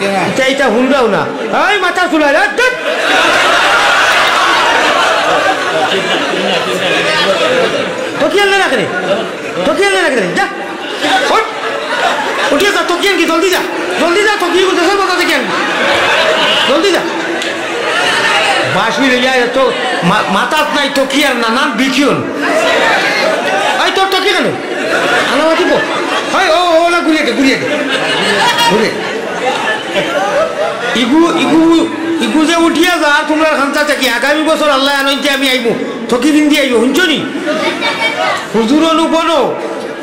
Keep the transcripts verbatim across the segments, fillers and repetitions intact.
ইটা, ইটা হুনরাও না। এই মাথা চুলাই, এই ধ্যাৎ। তকিয়া আনলে না কেনে? তকিয়া আনলে না কেনে? যা। উঠ। উঠিয়া যা, তকিয়া আনগি, জলদি যা। জলদি যা, তকিয়া আনগি, দেশর মাথা থাকি আনগি। জলদি যা। বাঁশি লইয়া এত মা-, মাথাত নাই তকিয়ার নানান বিকিয়ন। এই তোর তকিয়া কেনে? আনামাতি পো। এই ও, ও না, ঘুরিয়ে দে, ঘুরিয়ে দে। ঘুরিয়ে দে। ইগু, ইগু, ইগু যে উঠিয়া যা, তুমরার খান্তা থাকি আগামী বছর আল্লায় আনইন তে আমি আইমু। তকি পিন্দি আইও, হুনছো নি? হুজুর অনুপন,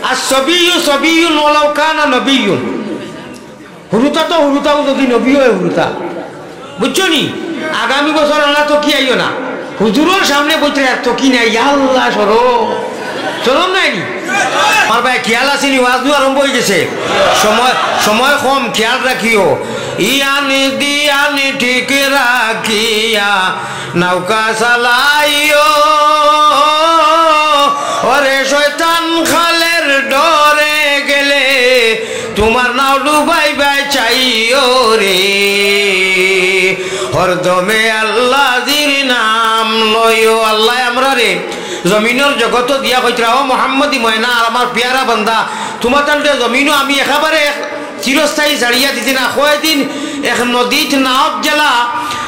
আর সবিয়ু সবিয়ুন ওয়ালাউ কানা নবিয়ুন। হুরুতা তো হুরুতাউ, যদি নবী অয় হুরুতা। বুঝছো নি? আগামী বছর আনা তকি আইও না। হুজুরর সামনে বইতে আর তকি নাই, ইয়া আল্লাহ, শরম। শরম নাই নি? আমার ভাই, খেয়াল আছে নি? ওয়াজ নু আরম্ভ অই গেছে। সময়, সময় কম, খেয়াল রাখিও। ইয়ান দিয়ান ঠিক রাখিয়া নৌকা চালাইও। ওরে শয়তান, খালের ডরে গেলে তুমার নাও ডুবাইবায় চাইও রে। হরদমে আল্লাজির নাম লইও। আল্লায় আমরারে জমিনর জগত দিয়া কইতরা, "ও মোহাম্মদী ময়না, আর আমার পিয়ারা বান্দা, তুমাতানরে জমিনো আমি একেবারে এক চিরস্থায়ী ছাড়িয়া দিছি না।" কয়দিন এক নদীত নাওত জেলা,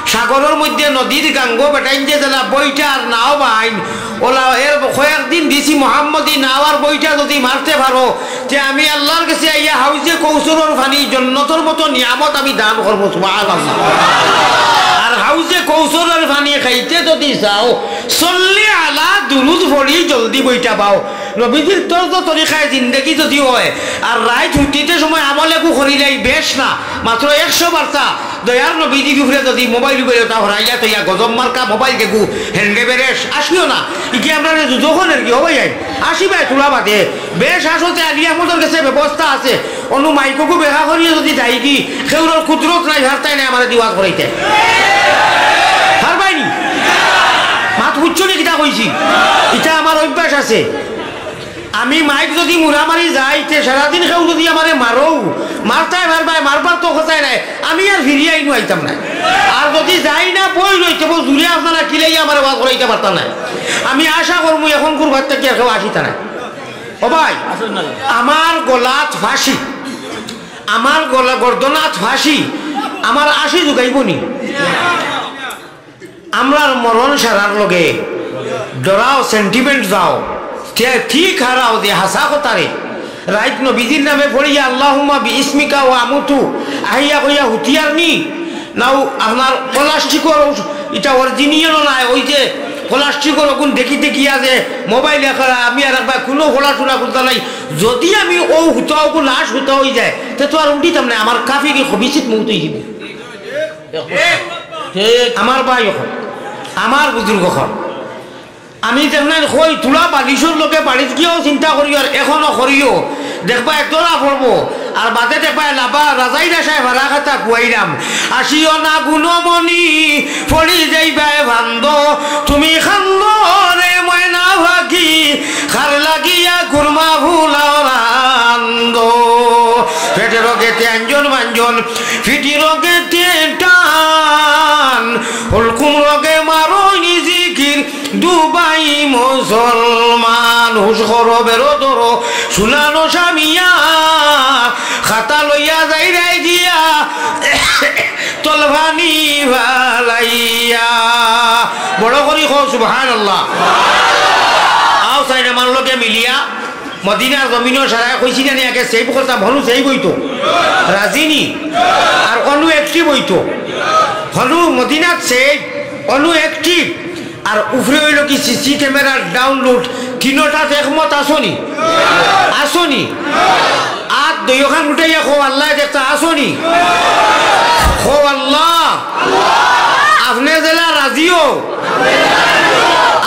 সাগরর মধ্যে নদীর গাঙ্গো বেটাইন যে জেলা বইটা আর নাও বাইন, ওলা এর কয়েকদিন দিছি মোহাম্মদী নাও আর বইটা যদি মারতে পারো, তে আমি আল্লার গেছে আইয়া হাউজে কৌসরর পানি, জন্নতর মতো নিয়ামত আমি দান করমু, সুবহানাল্লাহ। আর হাউজে কৌসরর পানি খাইতে যদি চাও, সল্লি আলা দুরুদ পড়ি জলদি বইটা পাও। নবীজির তর্জ তরিকায় জিন্দেগি যদি অয়, আর রাইত হুতিতে সময় আমল এগু করিলাই বেশ না, মাত্র একশো বার্তা, দয়ার নবীজির উপরে যদি মোবাইল উপরে ওটা হরাইয়া তইয়া গজব মার্কা মোবাইল দেখু, হেন্ডে বেরেশ, আসিও না। ইকে আমরারে দুজখনের কি হবে যাই? আসি ভাই, তুলা বাদে। বেশ আসতে আলী আহমদর গেছে ব্যবস্থা আছে। অনু মাইককু বেহা করিয়ে যদি যাই কি, কেউরর কুদরত নাই, হারতাই নাই আমারে দি ওয়াজ করাইতে। হারবাই নি? মাত বুঝছো নি কিতা কইছি? ইটা আমার অভ্যাস আছে। আমি মাইক যদি মুড়া মারি যাই, তে সারাদিন কেউ যদি আমারে মারো, মারতায় মারবায়, মারবার তো কথাই নাই, আমি আর ফিরিয়া আইনু আইতাম না। আর যদি যাই না, বই রইতে বউ জুড়ে আপনারা কিলাই আমারে ওয়াজ করাইতে পারতা না। আমি আশা করমু এখন কুরবার থাকি আর কেউ আসিতা না। ও ভাই, আমার গলাত ফাঁসি, আমার গলা গর্দনাত ফাঁসি, আমার আশি জুগাইব নি? আমরার মরণ সারার লগে ডরাও, সেন্টিমেন্ট যাও, তে ঠিক হারাও যে হাসা কথারে। রাইত নবীজির নামে পড়িয়া আল্লাহুম্মা বি ইসমিকা ওয়া আমুতু, আহিয়া কইয়া হুতিয়ার নি, নাও আপনার প্লাস্টিকর ঔষ-, ইটা অরিজিনাল নাই, ওই যে প্লাস্টিকর ওগুন দেখি দেখিয়া যে মোবাইল এখন আমি আর একবার কোনো পড়াশোনা করতে নাই, যদি আমি ও হুতা ওগু লাশ হুতা হয়ে যায়, তে তো আর উঠিতাম না, আমার কাফিরি খবিসিত মৌত হয়ে যাবে। ঠিক। আমার ভাই অকল, আমার বুজুর্গ অকল, আমি দেখলেন কই তুলা বালিশর লোকে বাড়িত গিয়াও চিন্তা করিও আর এখনো করিও, দেখবা এক ধরা পড়বো, আর বাদে দেখবা লাবা রাজাই রাশায় ভাড়া খাতা খুয়াইলাম। আসিও না গুণমণি, পড়ি যাইবায় ভান্দ, তুমি খান্দো রে ময়না ভাগি, খার লাগিয়া গুরমা ভুলাও রান্দ। পেটের রোগেতে আঞ্জন মাঞ্জন, ফিটি রোগেতে টান, হুলকুম রোগে মারো নিজিকির, দুবাই মুসলমান। হুশ করো বেরো ধরো, সুনানো সামিয়া, খাতা লইয়া যাই রাই দিয়া, তলবানি ভালাইয়া। বড় করি কও সুবহানাল্লাহ। আও চাই না মানলো কে মিলিয়া। মদিনার জমিনও সারায় কইছি না নি আগে সেভ করতাম, হনু সেভ হইতো। রাজি নি? আর অনু অ্যাক্টিভ হইতো। হনু মদিনাত সেভ, অনু অ্যাক্টিভ। আর উপরে হইল কি সিসি ক্যামেরার ডাউনলোড, তিনোটাত একমত আছো নি? আছো নি? আত দুইওখান উঠাইয়া কও, আল্লাহ দেখতা আছো নি? কও আল্লাহ, আপনি জেলা রাজিও,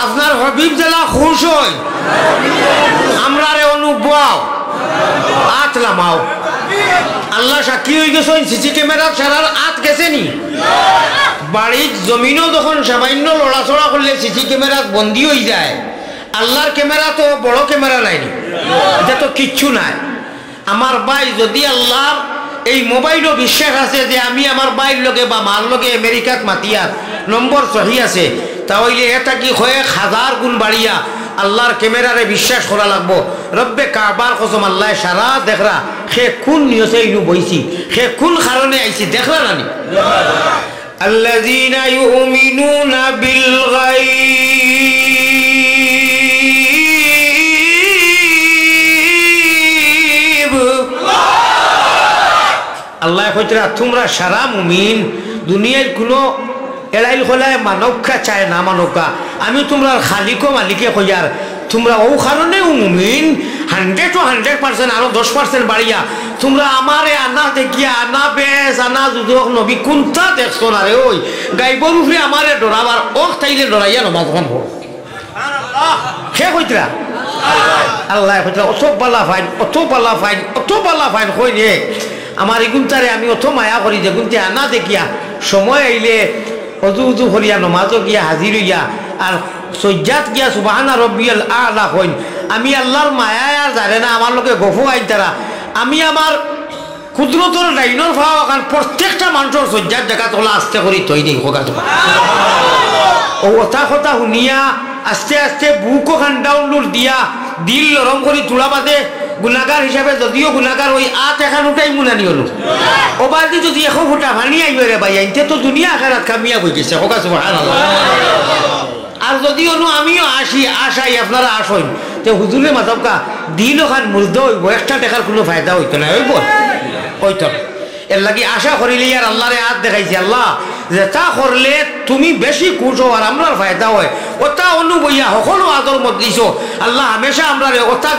আপনার হবিব জেলা খুশ হই। আমরারে অনুবাও, আত লামাও। আল্লাহ সাক্ষী হয়ে গেছে, সিসি ক্যামেরা সারার আত গেছে নি? বাড়ির জমিনও যখন সামান্য লড়াচড়া করলে সিসি ক্যামেরা বন্দি হয়ে যায়। আল্লাহর ক্যামেরা তো বড় ক্যামেরা নাইনি, এটা তো কিচ্ছু নাই। আমার ভাই, যদি আল্লাহর এই মোবাইলও বিশ্বাস আছে যে আমি আমার ভাইর লগে বা মার লগে আমেরিকাত মাতিয়ার, নম্বর সহি আছে, তা অইলে এ থাকি কয়েক হাজার গুণ বাড়িয়া আল্লার ক্যামেরারে বিশ্বাস করা লাগবো। রব্বে কাবার কসম, আল্লায় সারা দেখরা, কে কুন নিয়তে ইনো বইছি, কে কুন কারণে আইছি, দেখরা না নি? الذين يؤمنون بالغيب। আল্লায় কইতরা, তুমরা সারা মুমিন, দুনিয়ার কুনু এড়াইল খোলায় মানউক্কা চায় না মানউক্কা, আমি তুমরার খালিকও মালিকে কইয়ার, তুমরা অউ কারণেউ মুমিন, hundred ও hundred percent, আরো দশ percent বাড়িয়া। তুমরা আমারে আনা দেখিয়া, আনা বেহেস্ত, আনা দুজখ, নবী কুনটা দেখছো না রে? ওই গাইবর উপরে আমারে ডরাবার অখ তাইলে ডরাইয়া নমাজ খান পড়ো। কে কইতরা? আল্লায় কইতরা, অত বালা ফাইন, অত বালা ফাইন, অত বালা ফাইন কইন। আমার ইগুনতারে আমি অত মায়া করি, যেগুনতে আনা দেখিয়া সময় আইলে অজু উজু করিয়া নমাজও গিয়া হাজির অইয়া আর সজ্জাত গিয়া সুবহানা রব্বিয়াল আ'লা কইন। আমি আল্লার মায়ায় আর জানে না, আমার লগে গফু আইন তারা। আমি আমার কুদরতর ডাইনর ফাও অখান প্রত্যেকটা মানষর সজ্জাত জাগাত অলা আস্তে করি থই দেই, কউক্কা তুমরা। অউ অতা কথা হুনিয়া আস্তে আস্তে বুক অখান download দিয়া দিল নরম করি তুলা বাদে গুনাগার হিসাবে যদিও গুনাগার অই আত এখান উঠাইমু না নি অনো। অউ বাদে যদি একো ফুটা পানি আইবে রে ভাই, আইনতে তো দুনিয়া আখেরাত কামিয়াব অইগেছে, কউক্কা সুবহানাল্লাহ। আর যদি অনো আমিও আসি, আশাই আপনারা আসইন, তে হুজুরে মাতউক্কা, দিল অখান মুর্দা অইবো, একটা টেকার কুনু ফায়দা অইতো নায়, অইবো? অইতো না। এরলাগি আশা করিলে আর আল্লারে আত দেখাইছি, আল্লাহ, যেতা করলে তুমি বেশি খুশ অও আর আমরার ফায়দা অয়, অতা অনো বইয়া হকল ওয়াজর মজলিসো, আল্লাহ, হামেশা আমরারে অতা,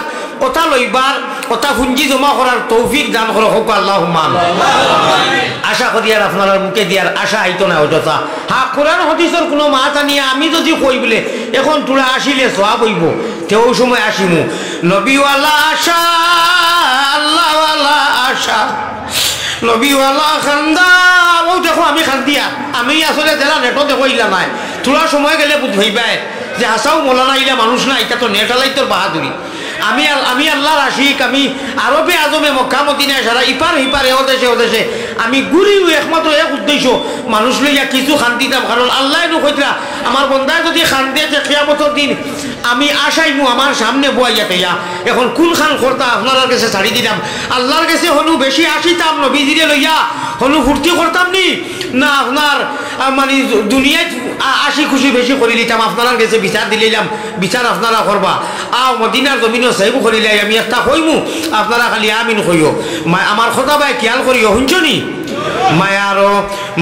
অতা লইবার, অতা পুঞ্জি জমা করার তৌফিক দান করো, কউক্কা আল্লাহুম্মা আমিন। আশা করি আর আপনারার মুখে দিয়ার আশা আইতো না অযথা। হ্যাঁ, কোরআন হাদিসর কুনু মাত আনিয়া আমি যদি কই বুলে, এখন তুমরা আসিলে সওয়াব অইবো, তে অউ সময় আসিমু। নবীওয়ালা আশা, আল্লাহওয়ালা আশা, নবীওয়ালা খান্দা, অউ দেখো আমি খান্দিয়ার, আমি আসলে যেলা নেটো দেখো ইলা নায়, তুমরা সময় গেলে বুঝ পাইবায় যে হাছাউ মৌলানা ইলা মানুষ না, ইটা তো নেট আলাইতর বাহাদুরি। আমি আল-, আমি আল্লার আশিক, আমি আরবে আজমে মক্কা মদিনায় সারা ইপার হিপারে অদেশে অদেশে আমি ঘুরিউ একমাত্র এক উদ্দেশ্য, মানুষ লইয়া কিছু খান্দিতাম, কারণ আল্লায় নু কইতরা, আমার বন্দায় যদি খান্দে তে কিয়ামতর দিন আমি আশাইমু আমার সামনে বওয়াইয়া থইয়া। এখন কুনখান করতা আপনারার গেছে ছাড়ি দিলাম। আল্লার গেছে হনু বেশি আসিতাম নবীজিরে লইয়া, হনু ফুর্তি করতাম নি, না আপনার, আহ, মানে দুনিয়াত, আ-, আসি খুশি বেশি করিলিতাম, আপনারার গেছে বিচার দিলাইলাম, বিচার আপনারা করবা। আও মদিনার জমিনো সাইব করিলাই, আমি একটা কইমু, আপনারা খালি আমিন কইও। মা-, আমার কথা ভাই খেয়াল করিও, হুনছো নি? মায়ারো,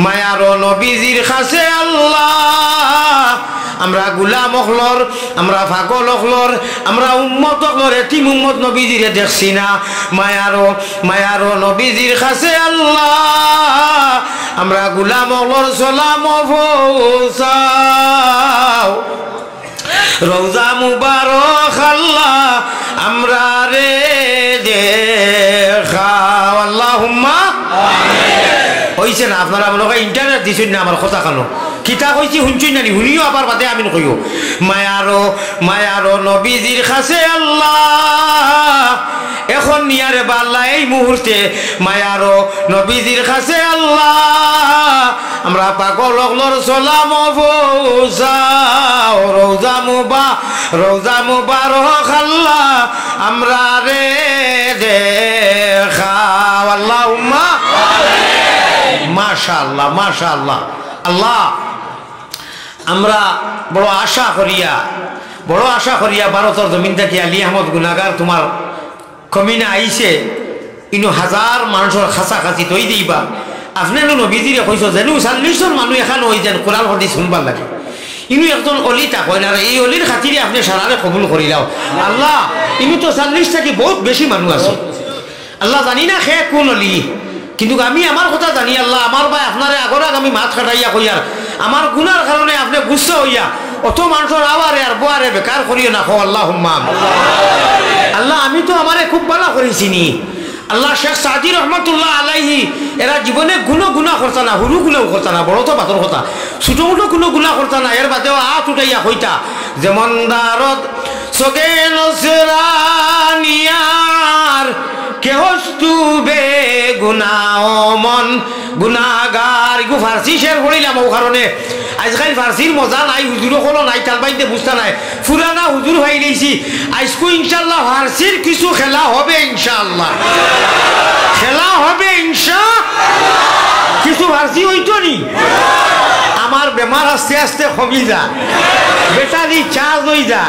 মায়ারো নবীজির কাছে আল্লাহ, আমরা গুলাম অকলর, আমরা পাগল অকলর, আমরা উম্মত অকলর, এতিম উম্মত নবীজিরে দেখছি না। মায়ারো, মায়ারো নবীজির কাছে আল্লাহ, আমরা গুলাম অকলর সালাম পৌঁছাও। রওজা মুবারক আল্লাহ, আমরারে দেখাও। আল্লাহুম্মা। অইছে না, আপনারা মনে কয় internet দিছইন না আমার কথা খানো। কিতা কইছি হুনছইন না নি? হুনিও আবার বাদে আমিন কইও। মায়ারো, মায়ারো নবীজির কাছে আল্লাহ, এখন নিয়ারে বাল্লা এই মুহূর্তে মায়ারো নবীজির কাছে আল্লাহ, আমরা পাগল অকলর সালাম পৌঁছাও। রওজা মুবা-, রওজা মুবারক আল্লাহ, আমরারে দেখাও। আল্লাহুম্মা। মাশাআল্লাহ, মাশাআল্লাহ। আল্লাহ, আমরা বড় আশা করিয়া, বড় আশা করিয়া ভারতর জমিন থাকি আলী আহমদ গুনাগার তুমার কমিনা আইছে, ইনো হাজার মানষর কাছাকাছি তৈ দিবা। আপনে নু নবীজিরে কইছো, যেনু চল্লিশ জন মানুষ এখান অই যেন কোরআন হাদিস হুনবার লাগি। ইনো একজন অলি তা কইন, আর এই অলির খাতিরে আপনে সারারে কবুল করিলাও। আল্লাহ, ইনো তো চল্লিশ থাকি বউত বেশি মানুষ আছে। আল্লাহ, জানি না কে কুন অলি, কিন্তু আমি আমার কথা জানি, আল্লাহ, আমার ভাই আপনারে আগর আগ আমি মাত কাটাইয়া কইয়ার, আমার গুনার কারণে আপনে গুসা অইয়া অত মানষর আওয়ারে আর বওয়ারে বেকার করিও না, কও আল্লাহুম্মা আমিন। আল্লাহ, আমি তো আমারে খুব বালা করি চিনি। আল্লাহ, শেখ সাদি রহমতুল্লাহ আলাইহি এরা জীবনে কুনু গুনা করতা না, হুরু গুনাও করতা না, বড় তো বাদর কথা, ছোট মোটো কুনু গুনা করতা না, এর বাদেও আত উঠাইয়া কইতা, যেমন দারদ সগে নসরানিয়ার কে হস্তু বে গুনা ও মন গুনাগার। ইগু ফার্সি শের পড়িলাম, ও কারণে আইজকাইল ফার্সির মজা নাই, হুজুর অকলও নাই, তার বাইতে বুঝতা নায়। পুরানা হুজুর পাইলাইছি, আইজকু ইনশাআল্লাহ ফার্সির কিছু খেলা হবে ইনশাআল্লাহ। খেলা হবে ইনশা। কিছু ফার্সি অইতো নি? আমার বেমার আস্তে আস্তে কমি যা, ব্যাটারি চার্জ অই যা।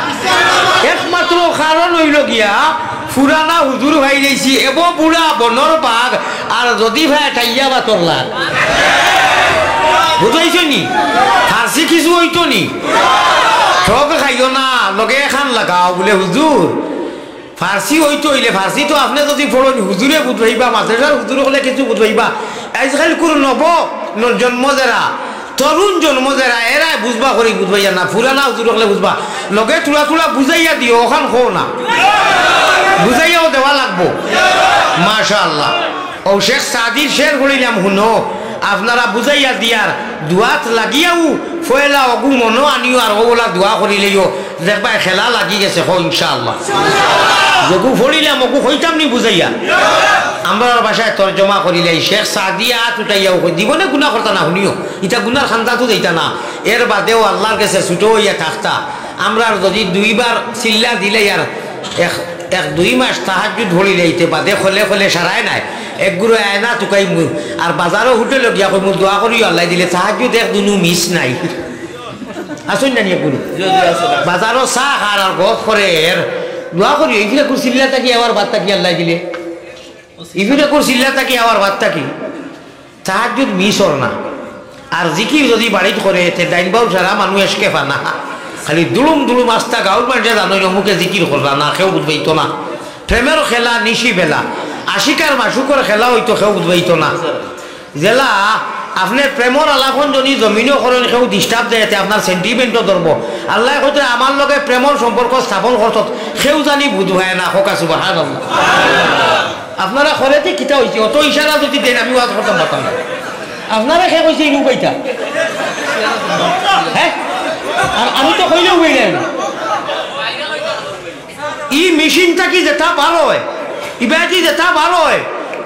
একমাত্র কারণ অইলো গিয়া পুরানা হুজুর পাইলাইছি, এবো বুড়া বনর বাঘ, আর যদি পায় টাইয়া বাতর লাগ। বুঝাইছো নি? ফার্সি কিছু অইতো নি? ঠগ খাইও না, লগে এখান লাগাও বুলে, "হুজুর, ফার্সি অইতো অইলে, ফার্সি তো আপনে যদি পড়ইন, হুজুরে বুঝবাইবা, মাদ্রাসার হুজুর অকলে কিছু বুঝবাইবা।" আইজকাইল কুরু নব ন-, জন্ম যেরা, তরুণ জন্ম যেরা, এরা বুঝবা করি বুঝবাইয়া না, পুরানা হুজুর অকলে বুঝবা। লগে থুড়া থুড়া বুঝাইয়া দিও, অখান কও না। বুঝাইয়াও দেওয়া লাগবো। মাশাআল্লাহ। ও শেখ সাদির শের পড়িলাম, হুনো, আপনারা বুঝাইয়া দিয়ার, দুয়াত লাগিয়াও, পয়লা অগু মনো আনিও, আর অগুলা দোয়া করিলাইও, দেখবায় খেলা লাগি গেছে, কও ইনশাআল্লাহ। যেগু পড়িলাম, অগু কইতাম নি বুঝাইয়া? আমরার ভাষায় তর্জমা করিলাই, শেখ সাদিয়ে আত উঠাইয়াও কই, জীবনে গুনা করতা না, হুনিও, ইতা গুনার খান্দাত যাইতা না। এর বাদেও আল্লার গেছে ছুটো অইয়া থাকতা। আমরার যদি দুইবার চিল্লা দিলাই আর এক, এক দুই মাস তাহাজ্জুদ পড়িলাইতে বাদে খলে খলে সারায় নায়। এক গুরু আয়না তুকাইমু, আর বাজারো হোটেলো গিয়া কইমু, "দোয়া করিও আল্লায় দিলে, তাহাজ্জুদ এক দুনু মিস নাই।" আছইন না নি এক গুরু? জি, জি, আছে। বাজারো চা খার আর গফ করের, "দোয়া করিও, ইফিরে কুর চিল্লা থাকি আবার বাদ থাকি আল্লায় দিলে, ইফিরে কুর চিল্লা থাকি আবার বাদ থাকি।" তাহাজ্জুদ মিস অর না। আর জিকির যদি বাড়িত করে, তে ডাইন বাউ সারা মানু এসকে ফানা। খালি দুলুম দুলুম আস্তা গাউর মানষে জানইন অমুকে জিকির কররা না, কেউ বুঝবাইতো না। প্রেমর খেলা নিশি বেলা, আশিক আর মাশুকর খেলা অইতো, কেউ বুঝবাইতো না। যেলা আপনে প্রেমর আলাপন যদি জমিনো করইন, কেউ disturb দেয়, তে আপনার sentimentও ধরবো। আল্লায় কইতরা, "আমার লগে প্রেমর সম্পর্ক স্থাপন করছত, কেউ জানি বুঝবায় না।" কউক্কা সুবহানাল্লাহ। আপনারা করেতে কিতা অইছে? অত ইশারা যদি দেইন, আমি ওয়াজ করতাম পারতাম না। আপনারা কে কইছে ইনু উবাইতা? হ্যাঁ? আর আমি তো কইলে উবাইলাই না। ই মেশিন থাকি যেতা বার অয়, ইবাদি যেতা বার অয়,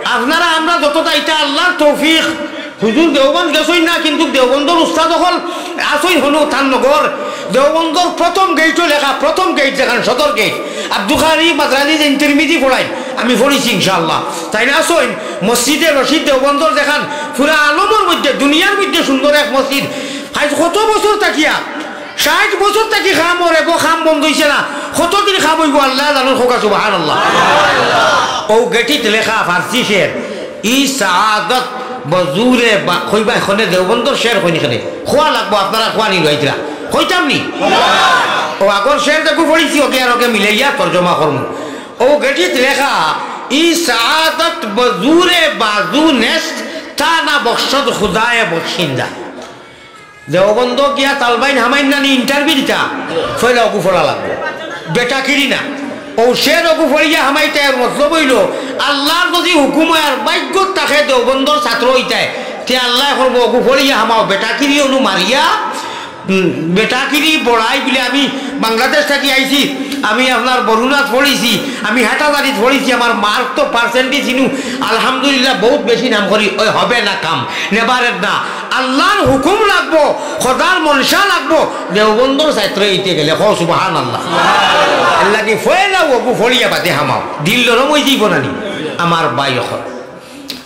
আপনারা আমরা যততা, ইতা আল্লার তৌফিক। হুজুর দেওবন্দ গেছইন না, কিন্তু দেওবন্দর উস্তাদ অকল আছইন হনো তান নগর। দেওবন্দর প্রথম গেইটও লেখা, প্রথম গেইট যেখান সদর গেইট, আব্দুল কারি মাদ্রাজি যে তিরমিজি পড়াইন, আমি পড়ছি ইনশাআল্লাহ। তাইন আছইন মসজিদে রশিদ দেওবন্দর যেখান পুরা আলমর মধ্যে, দুনিয়ার মধ্যে সুন্দর এক মসজিদ। আইজ কত বছর থাকিয়া, ষাইট বছর থাকি কাম অর, এগো কাম বন্ধ অইছে না। কতদিন কাম অইবো আল্লায় জানইন, কউক্কা সুবহানাল্লাহ। অউ গেটিত লেখা ফার্সি শের, "ই সাআদত বজুরে বা-," কইবা এখনে দেওবন্দর শের কইন কেনে? কওয়া লাগবো, আপনারা কওয়া নি লইতরা। কইতাম নি? অউ আগর শের যেগু পড়ছি, অগে আর অগে মিলাইয়া তর্জমা করমু। অউ গেটিত লেখা, "ই সাআদত বজুরে বাজু নেস্ত, তা না বখশত খুদায়ে বখশিন্দা।" দেওবন্দ গিয়া তালবাইন হামাইন নানি interview দিতা, পয়লা অগু পড়া লাগবো। বেটাকিরি না। অউ শের অগু পড়িয়া হামাইতায়, এর মতলব অইলো, আল্লার যদি হুকুম অয় আর ভাগ্যত থাকে দেওবন্দর ছাত্র অইতায়, তে আল্লায় করবো অগু পড়িয়া হামাও, বেটাকিরি অনো মারিয়া, উম, বেটাকিরি বড়াই বুলে আমি বাংলাদেশ থাকি আইছি, আমি আপনার বরুণাত পড়ছি, আমি হাটাজারিত পড়ছি, আমার mark তো percentage ইনু আলহামদুলিল্লাহ বউত বেশি নাম করি, অউ হবে না কাম, never ever না। আল্লার হুকুম লাগবো, খোদার মনশা লাগবো, দেওবন্দর ছাত্র অইতে গেলে, কও সুবহানাল্লাহ। এরলাগি পয়লা অগু পড়িয়া বাদে হামাও, দিল নরম অইযিবো না নি? আমার ভাই অকল,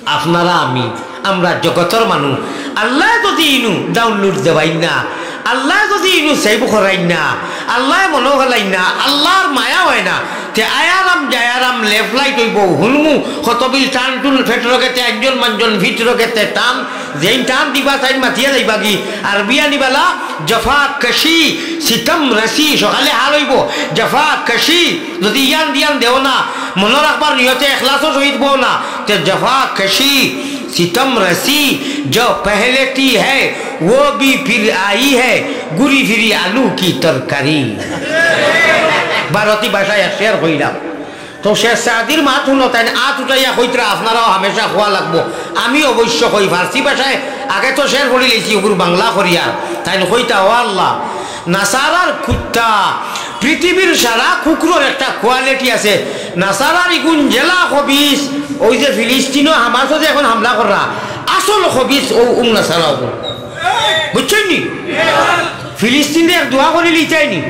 আপনারা আমি, আমরা জগতর মানুষ, আল্লায় যদি ইনু download দেওয়াইন না, আল্লায় যদি ইনু save করাইন না, আল্লায় মনো ফালাইন না, আল্লার মায়া অয় না, তে আয়ারাম যায়ারাম left right অইবো, হুনমু কতবিল টান টুন ফেট রগেতে আঞ্জন মাঞ্জন ফিট রগেতে টান, যেইন টান দিবা তাইন মাতিয়া যাইবাগি। আরবিয়ানি বালা, জফা কশি, সিতম রসি, সকালে হাল অইবো। জফা কশি, যদি ইয়ান দিয়ান দেও না, মনো রাখবার নিয়তে এখলাসর সহিত বও না, তে জফা কশি, সিতম রসি, জো পেহলেটি হ্যায়, ও ভি ফির আই হ্যায়, ঘুরি ফিরি আলু কি তরকারি। ভারতি ভাষায় এক শের কইলাম। তো শেখ সাদির মাত হুনো, তাইন আত উঠাইয়া কইতরা, আপনারাও হামেশা কওয়া লাগবো। আমি অবশ্য কই, ফার্সি ভাষায় আগে তো শের পড়িলাইছি, অগুর বাংলা করিয়া। তাইন কইতা, "ও আল্লাহ, নাসারার কুত্তা, পৃথিবীর সারা কুকুরর একটা কোয়ালিটি আছে। নাসারার ইগুন জেলা খবিস, ওই যে ফিলিস্তিনো হামাসো যে এখন হামলা কররা, আসল খবিস ও উম নাসারা ওগুন। বুঝছইন নি? ফিলিস্তিনরে এক দোয়া করি লিতাইনি,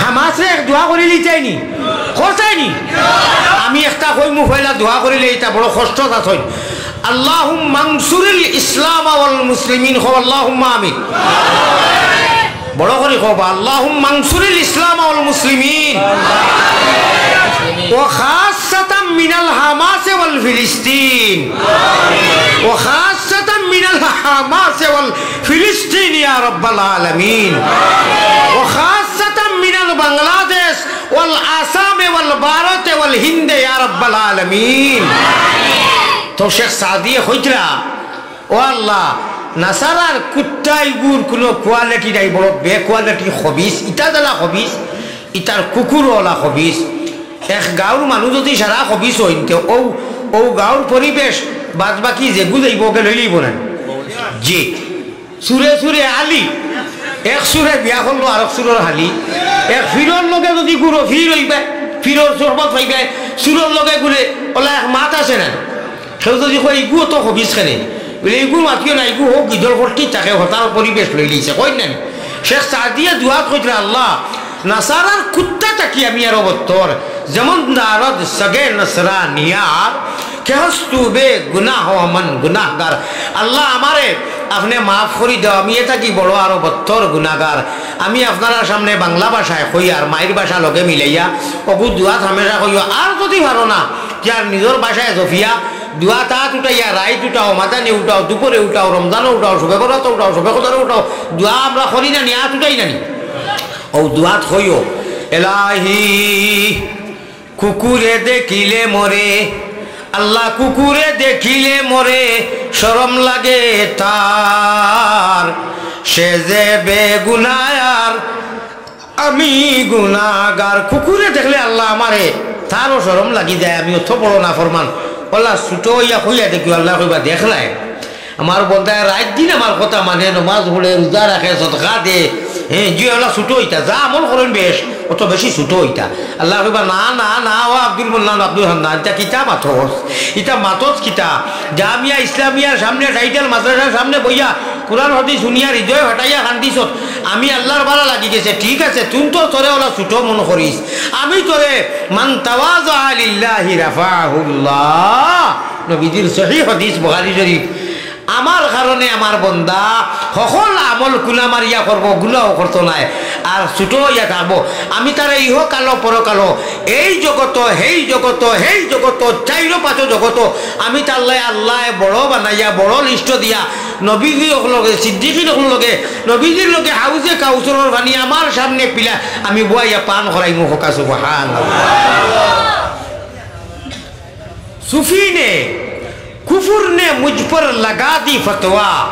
হামাসরে এক দোয়া করি লিতাইনি, করতাইনি। আমি একটা কইমু, পয়লা দোয়া করিলে এটা বড় কষ্ট আছে। আল্লাহুম্মা আনসুরিল ইসলাম ওয়াল মুসলিমিন, কও আল্লাহুম্মা আমিন। বড় করি কও বা, আল্লাহুম্মা আনসুরিল ইসলাম ওয়াল মুসলিমিন। ওয়া খাসসাতাম মিনাল হামাস ওয়াল ফিলিস্তিন। ওয়া খাসসাতাম মিনাল হামাস ওয়াল ফিলিস্তিন ইয়া রাব্বাল আলামিন। ওয়া খাসসাতাম মিনাল বাংলাদেশ ওয়াল আসাম ওয়াল ভারত ওয়াল হিন্দ ইয়া রাব্বাল আলামিন। তো শেখ সাদিয়ে কইতরা, ও আল্লাহ, নাসারার কুত্তা ইগুর কুনু কোয়ালিটি নাই, বড় বে কোয়ালিটি খবিস, ইতা জ্বালা খবিস, ইতার কুকুর ওলা খবিস। এক গাঁওর মানুষ যদি সারা খবিস অইন, তে ও, ও গাঁওর পরিবেশ বাদ বাকি যেগু যাইবো, ওকে লইলিবো না। জি, সুরে সুরে আলি, এক সুরে বিয়া করলো, আরক সুরর হালি। এক ফিরর লগে যদি ঘুরো, ফির অইবে, ফিরর সোহবত পাইবে, সুরর লগে ঘুরে, ওলা এক মাত আছে না। কেউ যদি কয়, "ইগু তো খবিস কেনে?" বলে, "ইগু মাতিও না, ইগু হোক, ইদর ফটকি থাকে, হতার পরিবেশ লইলিছে।" কই না নি? শেখ সাদিয়ে দোয়াত কইতরা, "আল্লাহ, নাসারার কুত্তা থাকি আমি আরো বত্তর, যেমন দারদ সগে নসরানিয়ার, কে হস্তু বে গুনাহ ও মন গুনাহগার।" আল্লাহ, আমারে আপনে মাফ করি দেও, আমি এ থাকি বড় আরো বত্তর গুনাহগার। আমি আপনারার সামনে বাংলা ভাষায় কই আর মাইর ভাষা লগে মিলাইয়া অগু দোয়াত হামেশা কইও। আর যদি পারো না, তে আর নিজর ভাষায় জফিয়া দোয়াত আত উঠাইয়া, রাইত উঠাও, মাদানি উঠাও, দুপুরে উঠাও, রমজানো উঠাও, শবে বরাতো উঠাও, শবে কদরো উঠাও, দোয়া আমরা করি না নি, আত উঠাই না নি? ও দোয়াত কইও, এলাহি, কুকুরে দেখিলে মরে, আল্লাহ কুকুরে দেখিলে মরে, শরম লাগে তার, সে যে বেগুনায়ার, আমি গুনাগার। কুকুরে দেখলে আল্লাহ আমারে, তারও শরম লাগি যায়, আমি অত বড় নাফরমান। ওলা ছোট অইয়া কইয়া দেখিও, আল্লাহ কইবা, "দেখলায়, আমার বন্দায় রাইত দিন আমার কথা মানে, নমাজ পড়ে, রোজা রাখে, সদকা দে, হ্যাঁ, জি ওলা ছোট অইতা, যা আমল করইন বেশ, অত বেশি ছোট অইতা।" আল্লাহ কইবা, "না, না, না, ও আব্দুল মান্নান, আব্দুল হান্নান, ইতা কিতা মাতস? ইতা মাতস কিতা? জামিয়া ইসলামিয়ার সামনে, টাইটেল মাদ্রাসার সামনে বইয়া কোরআন হাদিস হুনিয়া হৃদয় ফাটাইয়া কান্দিছত, আমি আল্লাহর বালা লাগি গেছে, ঠিক আছে, তুই তো তোরে ওলা ছোট মন করিস, আমি তোরে মান তাওয়াজা লিল্লাহি রাফাহুল্লাহ।" নবীজির সহি হাদিস বুখারী শরীফ। আমার কারণে আমার বন্দা হকল আমল কুলা মারিয়া করবো, গুনাও করতো নায়, আর ছোট অইয়া থাকবো। আমি তারে ইহকালো পরকালো, এই জগত, হেই জগত, হেই জগত, চাইরো পাঁচো জগত, আমি তাল্লায় আল্লায় বড় বানাইয়া, বড় লিস্ট দিয়া, নবীজি অকল লগে, সিদ্দিকিন অকল লগে, নবীজির লগে হাউজে কাউসারর পানি আমার সামনে পিলা, আমি বওয়াইয়া পান করাইমু। কউক্কা সুবহানাল্লাহ। صوفی نے کفر نے مجھ پر لگا دی فتویٰ،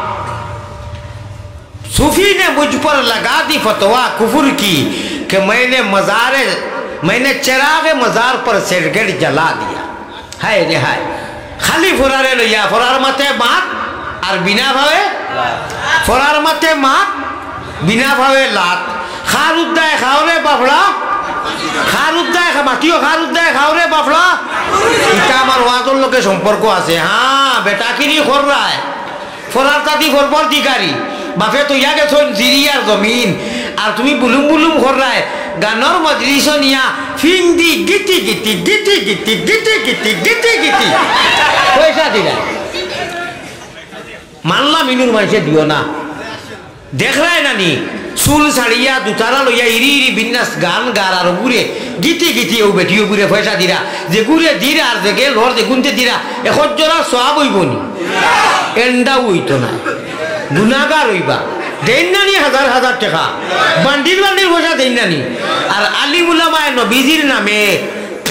صوفی نے مجھ پر لگا دی فتویٰ کفر کی، کہ میں نے مزار، میں نے چراغ مزار پر سگریٹ جلا دیا۔ হায় রে হায়। খালি ফরারে লইয়া, ফরার মাতে মাত আর বিনা ভাবে, ফরার মাতে মাত, বিনা ভাবে লাত। খার উদ্দায় খাওরে বাফড়া, খার উদ্দায় খা-, মাতিও খার উদ্দায় খাওরে বাফড়া। ইটা আমার ওয়াজর লগে সম্পর্ক আছে। হ্যাঁ, বেটাকিনি কররায়। ফরার তাদি ফরবর দিগারি। বাফে তো ইয়া গেছইন জিরি আর জমিন। আর তুমি বুলুম বুলুম কররায়। গানর মজলিসো নিয়া ফিং দি Giti Giti, Giti Giti, Giti Giti, Giti Giti. পয়সা দিলা। মানলাম ইনুর মানষে দিও না। দেখরায় না নি, চুল ছাড়িয়া দুতারা লইয়া ইরি ইরি বিন্যাস গান গার আর ওগুরে গিতি গিতি ও বেটি ওগুরে পয়সা দিরা, যেগুরে দিরা আর যেগে লর যেগুনতে দিরা, এখন জোড়া সওয়াব অইবো নি? এন্ডাও অইতো না, গুনাগার অইবা। দেইন না নি হাজার হাজার টেকা, বান্ডিল বান্ডিল পয়সা দেইন না নি? আর আলিম উলামায়ে নবীজির নামে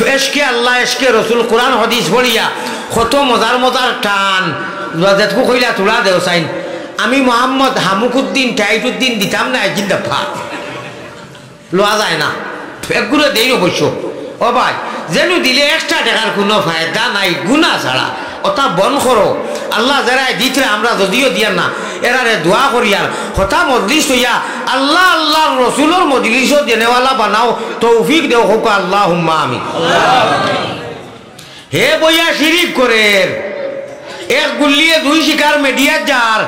এশকে আল্লাহ, এশকে রসুল, কোরআন হাদিস পড়িয়া কত মজার মজার টান, যেতকু কইলা তুলা দেও চাইন। আমি মোহাম্মদ হামুকুদ্দিন টাইটুদ্দিন দিতাম না একদিন দফা। লওয়া যায় না। এগুরে দেইন অবশ্য। ও ভাই, যেনু দিলে extra টেকার কুনু ফায়দা নাই, গুনা ছাড়া। ওটা বন্ধ করো। আল্লাহ যারায় দিতরা আমরা যদিও দিয়ার না, এরারে দোয়া করিয়ার, হতা মজলিস অইয়া আল্লাহ, আল্লাহর রসুলর মজলিসো দেনেওয়ালা বানাও, তৌফিক দেও, কউক্কা আল্লাহুম্মা আমিন। হে বইয়া শিরিক করের, এক গুল্লিয়ে দুই শিকার, মিডিয়াত যার,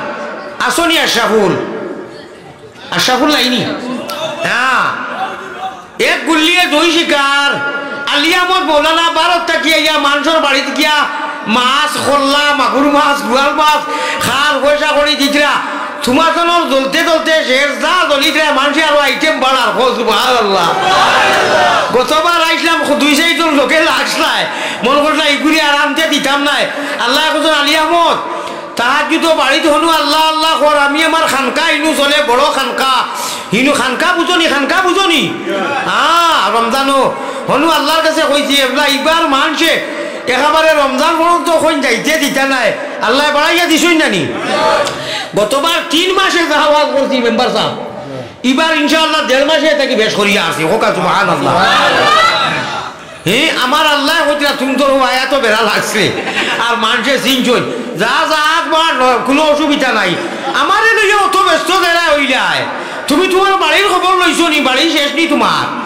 আছনি আশরাফুল, আশরাফুল লাইনি, হ্যাঁ, এক গুল্লিয়ে দুই শিকার। আলী আহমদ মৌলানা ভারত থাকি আইয়া মানষর বাড়িত গিয়া মাছ, কল্লা, মাগুর মাছ, গুয়াল মাছ, খাল পয়সা করি দিতরা। তুমার জনর জ্বলতে জ্বলতে শেষ, যা জ্বলিতরা, মানষে আরো আইটেম বাড়ার। কও সুবহানাল্লাহ। গতবার আইছলাম, দুই চাইরজন লোকে লাগছলায়, মন করছলা ইগুরে আর আনতে দিতাম নায়। আল্লায় কইছইন, আলী আহমদ, তাহাজ্জুদো বাড়িত হনু আল্লাহ আল্লাহ কর, আমি আমার খানকা ইনু চলে, বড় খানকা। ইনু খানকা বুঝনি, খানকা বুঝনি? হ্যাঁ, রমজানো হনু আল্লাহর কাছে কইছি, এবলা ইবার মানষে একেবারে রমজান পর্যন্ত কইন যাইতে দিতা নায়, আল্লায় বাড়াইয়া দিছইন না নি? গতবার তিন মাসে যা ওয়াজ করছি মেম্বার সাব, ইবার ইনশাআল্লাহ দেড় মাসে থাকি বেশ করিয়া আছি। কউক্কা সুবহানাল্লাহ। হে, আমার আল্লায় কইতরা, তুমি তো আয়াতো বেড়া লাগছে, আর মানষে চিনছইন, যা যা আগ বাড়, কুনু অসুবিধা নাই। আমারে লইয়া অত ব্যস্ত যেরা অইলায়, তুমি তুমার বাড়ির খবর লইছো নি? বাড়ি শেষ নি তুমার?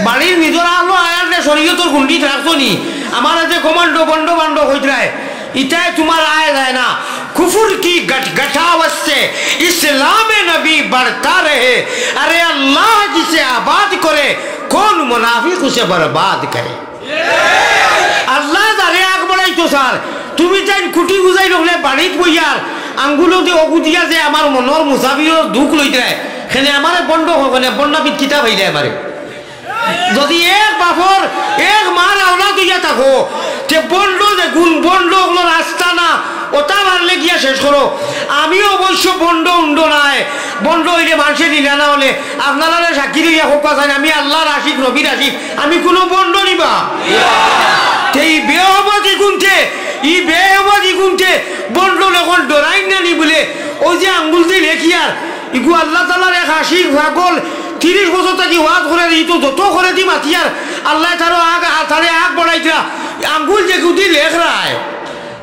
বাড়ির নিজর আলো আয়ার যে শরীয়তর গুন্ডিত রাখছো নি? আমারে যে কমান্ডো, গন্ডো বান্ডো কইতরায়, ইতায় তুমার আয় যায় না। কুফুর কি গট গটাওয়াত সে ইসলাম নবী বড়তা রহে। আরে আল্লাহ জিসে আবাদ করে, কোন মুনাফিক উসে বরবাদ করে। আল্লায় যারে আগ বাড়াইতো চার, তুমি তাইন কুটি বুঝাই রাখলে বাড়িত বইয়ার আঙ্গুলো দি অগুদিয়া যে আমার মনর মুসাফিরর দুখ লইতরায়, কেনে আমারে বন্ড কও কেনে, বন্ড নাপিত কিতা পাইলে আমারে। যদি এক বাপর, এক মার আওলাদ অইয়া থাকো, তে বন্ড যেগুন, বন্ড অগুনর আস্তানা, অতা পারলে গিয়া শেষ করো। আমি অবশ্য বন্ড উন্ড নায়, বন্ড অইলে মানষে নিলা না অইলে, আপনারারে সাক্ষী লইয়া কউক্কা চাইন, আমি আল্লাহর আশিক, নবীর আশিক, আমি কুনু বন্ড নি বা। তে ই বেহবদ ইগুনতে, ই বেহবদ ইগুনতে বন্ড অকল ডরাইন না নি বুলে, অউ যে আঙ্গুল দি লেখিয়ার, ইগু আল্লাহ তাআলার এক আশিক পাগল, তিরিশ বছর থাকি ওয়াজ করের, ই তো যত করেদি মাতিয়ার, আল্লায় তারও আগ, তারে আগ বাড়াইতরা, আঙ্গুল যেগুদি লেখরায়,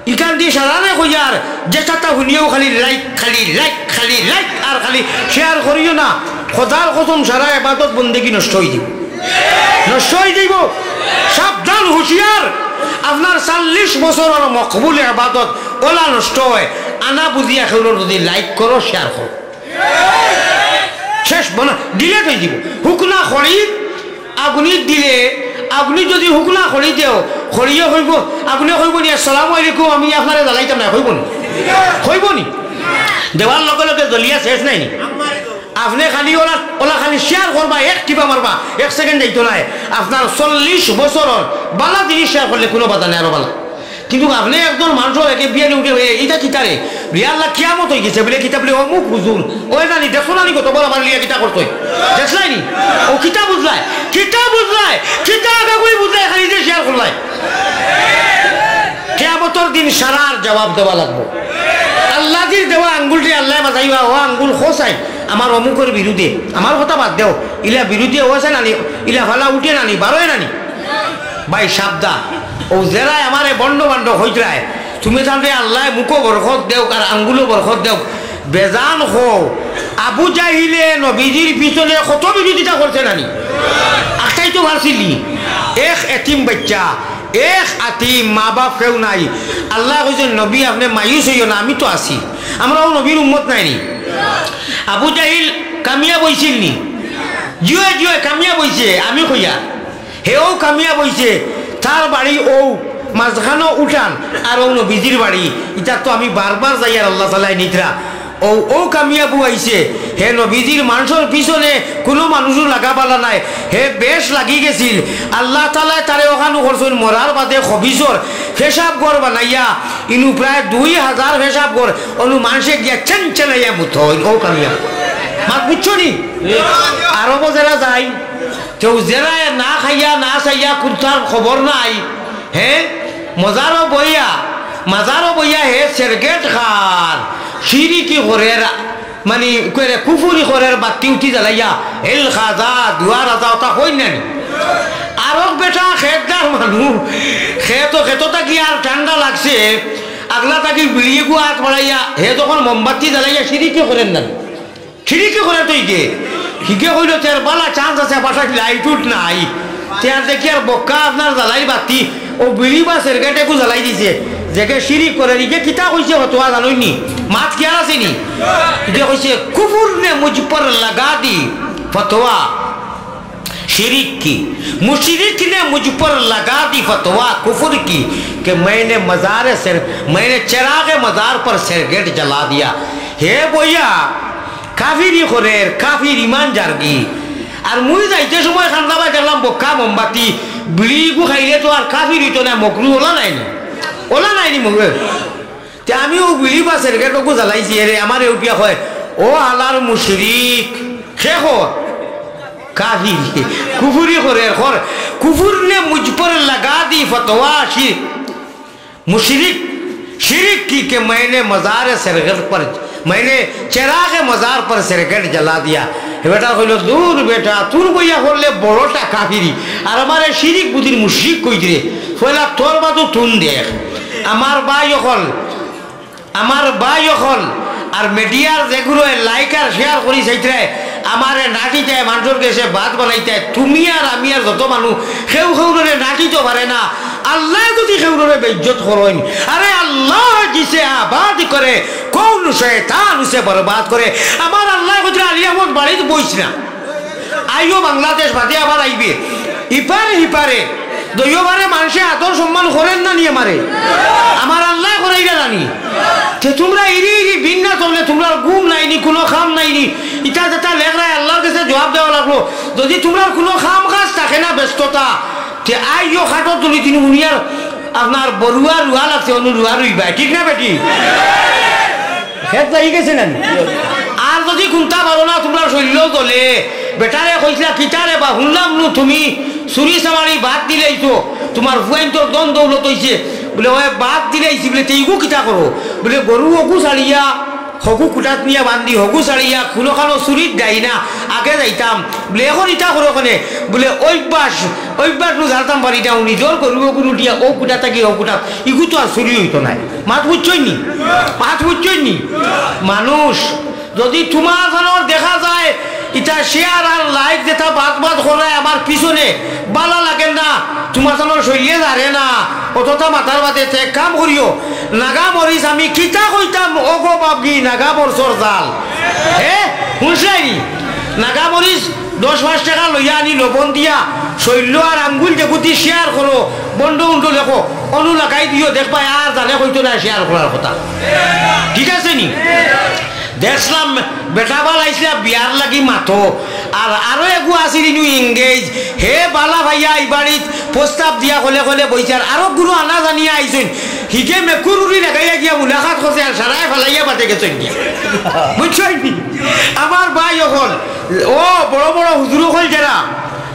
ইখান দি সারারে কইয়ার, যেতাতা হুনিয়াউ খালি লাইক, খালি লাইক, খালি লাইক, আর খালি শেয়ার করিও না। খোদার কসম, সারা এবাদত বন্দেগি নষ্ট অইযিবো, নষ্ট অইযিবো। সাবধান, হুঁশিয়ার, আপনার চল্লিশ বছরর মকবুল এবাদত অলা নষ্ট অয়, আনা বুঝিয়া কেউর যদি লাইক করো, শেয়ার করো। শেষ, বনা, ডিলেট অইযিবো। হুকনা খড়ি আগুনিত দিলে, আগুনিত যদি হুকনা খড়ি দেও, খড়িয়ে কইবো, আগুনে কইবো নি, "আসসালামু আলাইকুম, আমি আপনারে জ্বালাইতাম না", কইবো নি? কইবো নি? দেওয়ার লগে লগে জ্বলিয়া শেষ নায় নি? আপনে খালি অলা, অলা খালি শেয়ার করবা, এক টিপা মারবা, এক সেকেন্ড যাইতো নায়। আপনার চল্লিশ বছরর বালা জিনিস শেয়ার করলে কুনু বাধা নাই, আরো বালা। কিন্তু আপনে একজন মানষর একে বিয়ানি উঠে, "এ, ইটা কিতা রে? রে আল্লাহ, কিয়ামত অইগেছে বুলে কিতা বুলে, অমুক হুজুর, অয় না নি, দেখছো না নি, গতবার আমার লিয়া কিতা করছইন? দেখছলায় নি? অউ কিতা বুঝলায়? কিতা বুঝলায়? কিতা আগাগুই বুঝলায়? খালি যে শেয়ার করলায়।" কিয়ামতর দিন সারার জবাব দেওয়া লাগবো। আল্লাদির দেওয়া আঙ্গুলটি আল্লায় বাজাইবা, "ও আঙ্গুল, কও চাইন আমার অমুকর বিরুদ্ধে, আমার কথা বাদ দেও, ইলা বিরুদ্ধে অয় না নি, ইলা ফালা উঠে না নি, বারয় না নি?" ভাই সাবধান, অউ যেরায় আমারে বন্ড বান্ড কইতরায়, তুমি তানরে আল্লায় মুখো বরকত দেউক আর আঙ্গুলো বরকত দেউক, বেজান কও, আবু জাহিলে নবীজির পিছনে কত বিরোধিতা করছে না নি? আটকাইতো পারছিল নি? এক এতিম বাইচ্চা, এক আতিম, মা বাপ কেউ নাই। আল্লায় কইছইন, "নবী, আপনে মায়ুস অইও না, আমি তো আছি, আমরাও নবীর উম্মত নায় নি?" আবু জাহিল কামিয়াব অইছিল নি? জি অয়, জি অয়, কামিয়াব অইছে, আমি কইয়ার। হেও কামিয়াব অইছে, তার বাড়ি অউ মাঝখানো উঠান, আর অউ নবীজির বাড়ি। ইটা তো আমি বারবার যাইয়ার, আল্লাহ তাআলায় নিতরা। অউ, অউ কামিয়াবু আইছে, হে নবীজির মানষর পিছনে কুনু মানুষও লাগা বালা নায়, হে বেশ লাগি গেছিল। আল্লাহ তাআলায় তারে অখানউ করছইন, মরার বাদে খবিসর পেশাব ঘর বানাইয়া, ইনু প্রায় দুই হাজার পেশাব ঘর, অনু মানষে গিয়া চেন চেনাইয়া মুতইন, অউ কামিয়াবু। মাত বুঝছো নি? আরবো যেরা যাইন, তেউ যেরা না খাইয়া, না চাইয়া, কুন্তার খবর নাই। হে, মজারো বইয়া, মাজারো বইয়া হে সেরগেট খার, শিরিকি করের, মানি, করের, কুফুরি করের, বাত্তি উঠি জ্বালাইয়া, হেল খাজা, দুয়ার আজা, অতা কইন না নি? আরক বেটা খেতদার মানু, খেতো, খেতো থাকি আর ঠান্ডা লাগছে, আগলা থাকি বিড়ি এগু আত বাড়াইয়া, হে যখন মোমবাতি জ্বালাইয়া শিরিকি করের না, শিরিকি করের তো ইগে। ইগে কইলো, "তের বালা chance আছে, বাসাত light উঠ নাই।" তে আর দেখি আর বক্কা আপনার জ্বালাই বাতি, অউ বিড়ি বা সিগারেট এগু জ্বালাই দিছে। যেগে শিরিক করের, ইগে কিতা কইছে ফতোয়া জানইন নি? মাত খেয়াল আছে নি? ইগে কইছে, "কুফুর নে মুঝ পর লাগা দি ফতোয়া।" شریک کی، مشرک نے مجھ پر لگا دی فتویٰ کفر کی، کہ میں نے مزار سر، میں نے چراغ مزار پر سگریٹ جلا دیا۔ হে বইয়া, কাফিরি করের, কাফির ইমান যারগি। আর মুই যাইতে সময় খান্দাবায় দেখলাম বক্কা মোমবাতি, বিড়ি এগু খাইলে তো আর কাফির অইতো নায়, মকরু অলা নায়নি, অলা নায়নি মকরু। তে আমি অউ বিড়ি বা সিগারেট অগু জ্বালাইছি, এরে আমারে উঠিয়া কয়, "ও হালার মুশরিক।" কে কয়? কাফির। কুফুরি করের, কর। کفر نے مجھ پر لگا دی فتویٰ شی-، مشرک، شرک کی کہ میں نے مزار سگریٹ پر، میں نے چراغ مزار پر سگریٹ جلا دیا۔ হে বেটা কইলো, "দূর বেটা, তোর বইয়া করলে বড়টা কাফিরি, আর আমারে শিরিক বুদির মুশরিক কইতরে। পয়লা তোর বাজু তুন দেখ।" আমার ভাই অকল, আমার ভাই অকল, আর মিডিয়ার যেগুলোয় like আর share করি চাইতরায়, আমারে নাটিতায়, মানষর গেছে বাদ বানাইতায়, তুমি আর আমি আর যত মানুষ, কেউ কেউররে নাটিতো পারে না। আল্লায় যুদি কেউররে বেইজ্জত করইন, আরে আল্লাহ জিসে আবাদ করে, কোন শয়তান উসে বরবাদ করে। আমার আল্লায় কইতরা, "আলী আহমদ বাড়িত বইস না।" আইও বাংলাদেশ বাদে আবার আইবে। ইপারে হিপারে, দইওবারে মানষে আদর সম্মান করের না নি আমারে? আমার আল্লায় করাইরা জানি। তে তুমরা ইরি ইরি বিন্না চললে তুমরার ঘুম নাইনি, কুনু কাম নাইনি। ইতা যেতা লেখরায় আল্লার গেছে জুয়াব দেওয়া লাগলো। যুদি তুমরার কুনু কাম কাজ থাকে না, ব্যস্ততা, তে আইও খাটর তুলি দিন হুনিয়ার আপনার বরুয়া রুয়া লাগছে, অনু রুয়া রুইবায়, ঠিক না বেটি? খেত লাগি গেছে না নি? আর যুদি কুনতা পারো না, তুমরার শইল্য জ্বলে, বেটারে কইছলা, "কিতারে বা হুনলাম নু তুমি চুরি চামারি বাদ দিলাইছো, তুমার ফুয়াইন্তর ধন দৌলত অইছে।" বুলে, "অয় বাদ দিলাইছি।" বুলে, "তে ইগু কিতা করো?" বুলে, "গরু অগু ছাড়িয়া, হগু কুটাত নিয়া বান্ধি, হগু ছাড়িয়া কুনুখানো চুরির ডাইনা আগে যাইতাম।" বুলে, "এখন ইতা করো কেনে?" বুলে, "অভ্যাস, অভ্যাস নু ছাড়তাম পারি না, নিজর গরু অগু উঠিয়া অউ কুটা থাকি অউ কুটাত, ইগু তো আর চুরি অইতো নায়।" মাত বুঝছইন নি? মাত বুঝছইন নি? মানুষ যুদি তুমার জানোর দেখা যায়, ইতা share আর like যেতা বাদ বাদ করায় আমার পিছনে বালা লাগের না, তুমার জানোর শইলে জারে না, অততা মাথার বাদে তে এক কাম করিও, নাগা মরিচ আমি কিতা কইতাম, ওগো বাবগি, নাগা মরচর জাল। হে, হুনছলায় নি? নাগা মরিচ দশ পাঁচ টেকা লইয়া আনি লবণ দিয়া শইল্য আর আঙ্গুল দেখুতি share করো, বন্ড উন্ড লেখো, অনু লাগাই দিও, দেখবায় আর জানে কইতো না share করার কথা। ঠিক আছে নি? দেখছলাম বেটা বালা আইছলা বিয়ার লাগি মাতো, আর আরো এগু আছিল ইনু engage, হে বালা পাইয়া ই বাড়িত প্রস্তাব দিয়া কলে কলে বইছে, আর আরো গুরু আনা জানিয়া আইছইন, হিগে মেকুর উড়ি লাগাইয়া গিয়া মুলাকাত করছে, আর সারায় ফালাইয়া বাদে গেছইন গিয়া। বুঝছইন নি? আমার ভাই অকল, ও বড় বড় হুজুর অকল যেরা,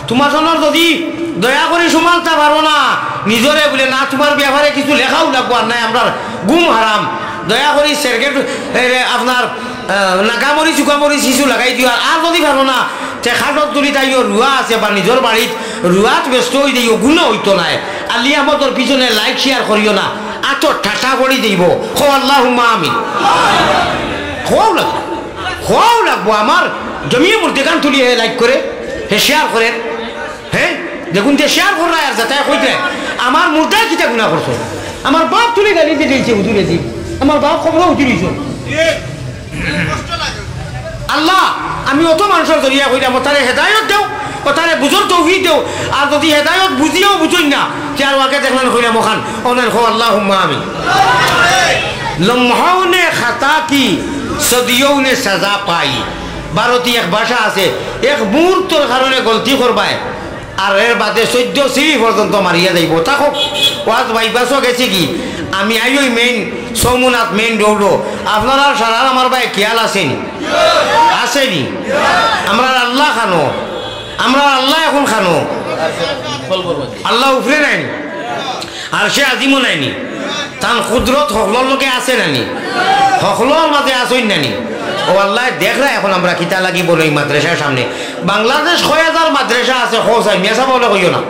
তুমার জানোর যুদি দয়া করি সমালতা পারো না, নিজরে বুলে না, তুমার ব্যাপারে কিছু লেখাও লাগবো, আর নায় আমরার ঘুম হারাম। দয়া করি সিগারেট, এ, রে, আপনার, আহ, নাগামরিচ, উগামরিচ কিছু লাগাই দিও। আর, আর যুদি পারো না, তে খাটর তুলিত আইও, রুয়া আছে বা নিজর বাড়িত রুয়াত ব্যস্ত অই দিও, গুনা অইতো নায়। আলী আহমদর পিছনে like share করিও না, আতো ঠাটা পড়ি যাইবো। কও আল্লাহুম্মা আমিন। কওয়াও লাগবো, কওয়াও লাগবো। আমার জমিয়ে মুর্দেগান তুলি হে like করে, হে share করে। হে, দেখুন তে share কররা আর যেতায় কইতে, আমার মুর্দায় কিতা গুনা করছে? আমার বাপ তুলি গালি দিলাইছে হুজুরে জি। আমার বাপ কবরো উঠি রইছে। আল্লাহ, আমি অত মানষর জরিয়া কইলাম, অতারে হেদায়ত দেও, অতারে বুঝর তৌফিক দেও। আর যুদি হেদায়ত বুঝিয়াও বুঝইন না, তে আর আগে দেখলাম কইলাম অখান, অনেন কও আল্লাহুম্মা আমিন। لمحوں نے خطا کی، صدیوں نے سزا پائی। ভারতী এক ভাষা আছে, এক মুহূর্তর কারণে গলতি করবায়, আর এর বাদে চৈদ্দ সিঁড়ি পর্যন্ত মারিয়া যাইবো। তা হোক, ওয়াজ বাইপাসও গেছে কি, আমি আইওই main সৌমনাথ main road-ও। আপনারার সারার আমার ভাই খেয়াল আছে নি? আছে নি? আমরার আল্লাহ খানো, আমরার আল্লাহ এখন খানো। আল্লাহ উপরে নায়নি? আরশে আজিমও নায়নি? তান কুদরত হকলর লগে আছে নানি? হকলর মাঝে আছইন নানি? ও আল্লাহ, দেখরা এখন আমরা কিতা লাগি বলো এই মাদ্রাসার সামনে। বাংলাদেশ কয় হাজার মাদ্রাসা আছে, কও চাই, মিয়া সাব অকলে কইও না।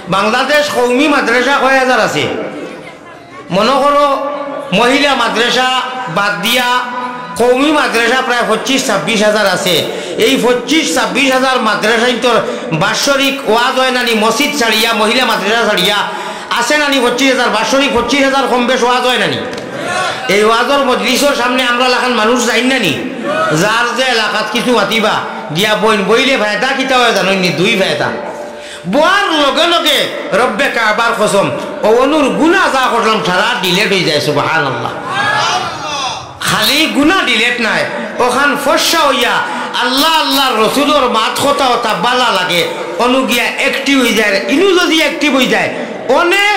বাংলাদেশ কওমি মাদ্রাসা কয় হাজার আছে? মনো করো, মহিলা মাদ্রাসা বাদ দিয়া কওমি মাদ্রাসা প্রায় পঁচিশ ছাব্বিশ হাজার আছে। এই পঁচিশ ছাব্বিশ হাজার মাদ্রাসাইন্তর বাৎসরিক ওয়াজ অয় না নি? মসজিদ ছাড়িয়া, মহিলা মাদ্রাসা ছাড়িয়া আছে না নি পঁচিশ হাজার? বাৎসরিক পঁচিশ হাজার কম বেশ ওয়াজ অয় না নি? এই ওয়াজর মজলিসর সামনে আমরা লাখান মানুষ যাইন না নি? যার যে এলাকাত কিছু মাতিবা, গিয়া বইন, বইলে ফায়দা কিতা অয় জানইন নি? দুই ফায়দা। বওয়ার লগে লগে রব্বে কাবার কসম, অউ অনুর গুনা যা করলাম সারা delete অইযায়। সুবহানাল্লাহ। খালি গুনা delete নায়, অখান ফর্সা অইয়া আল্লাহ, আল্লাহর রসুলর মাত কথা অতা বালা লাগে, অনু গিয়া active অইযায়। ইনু যদি active অইযায়, অনে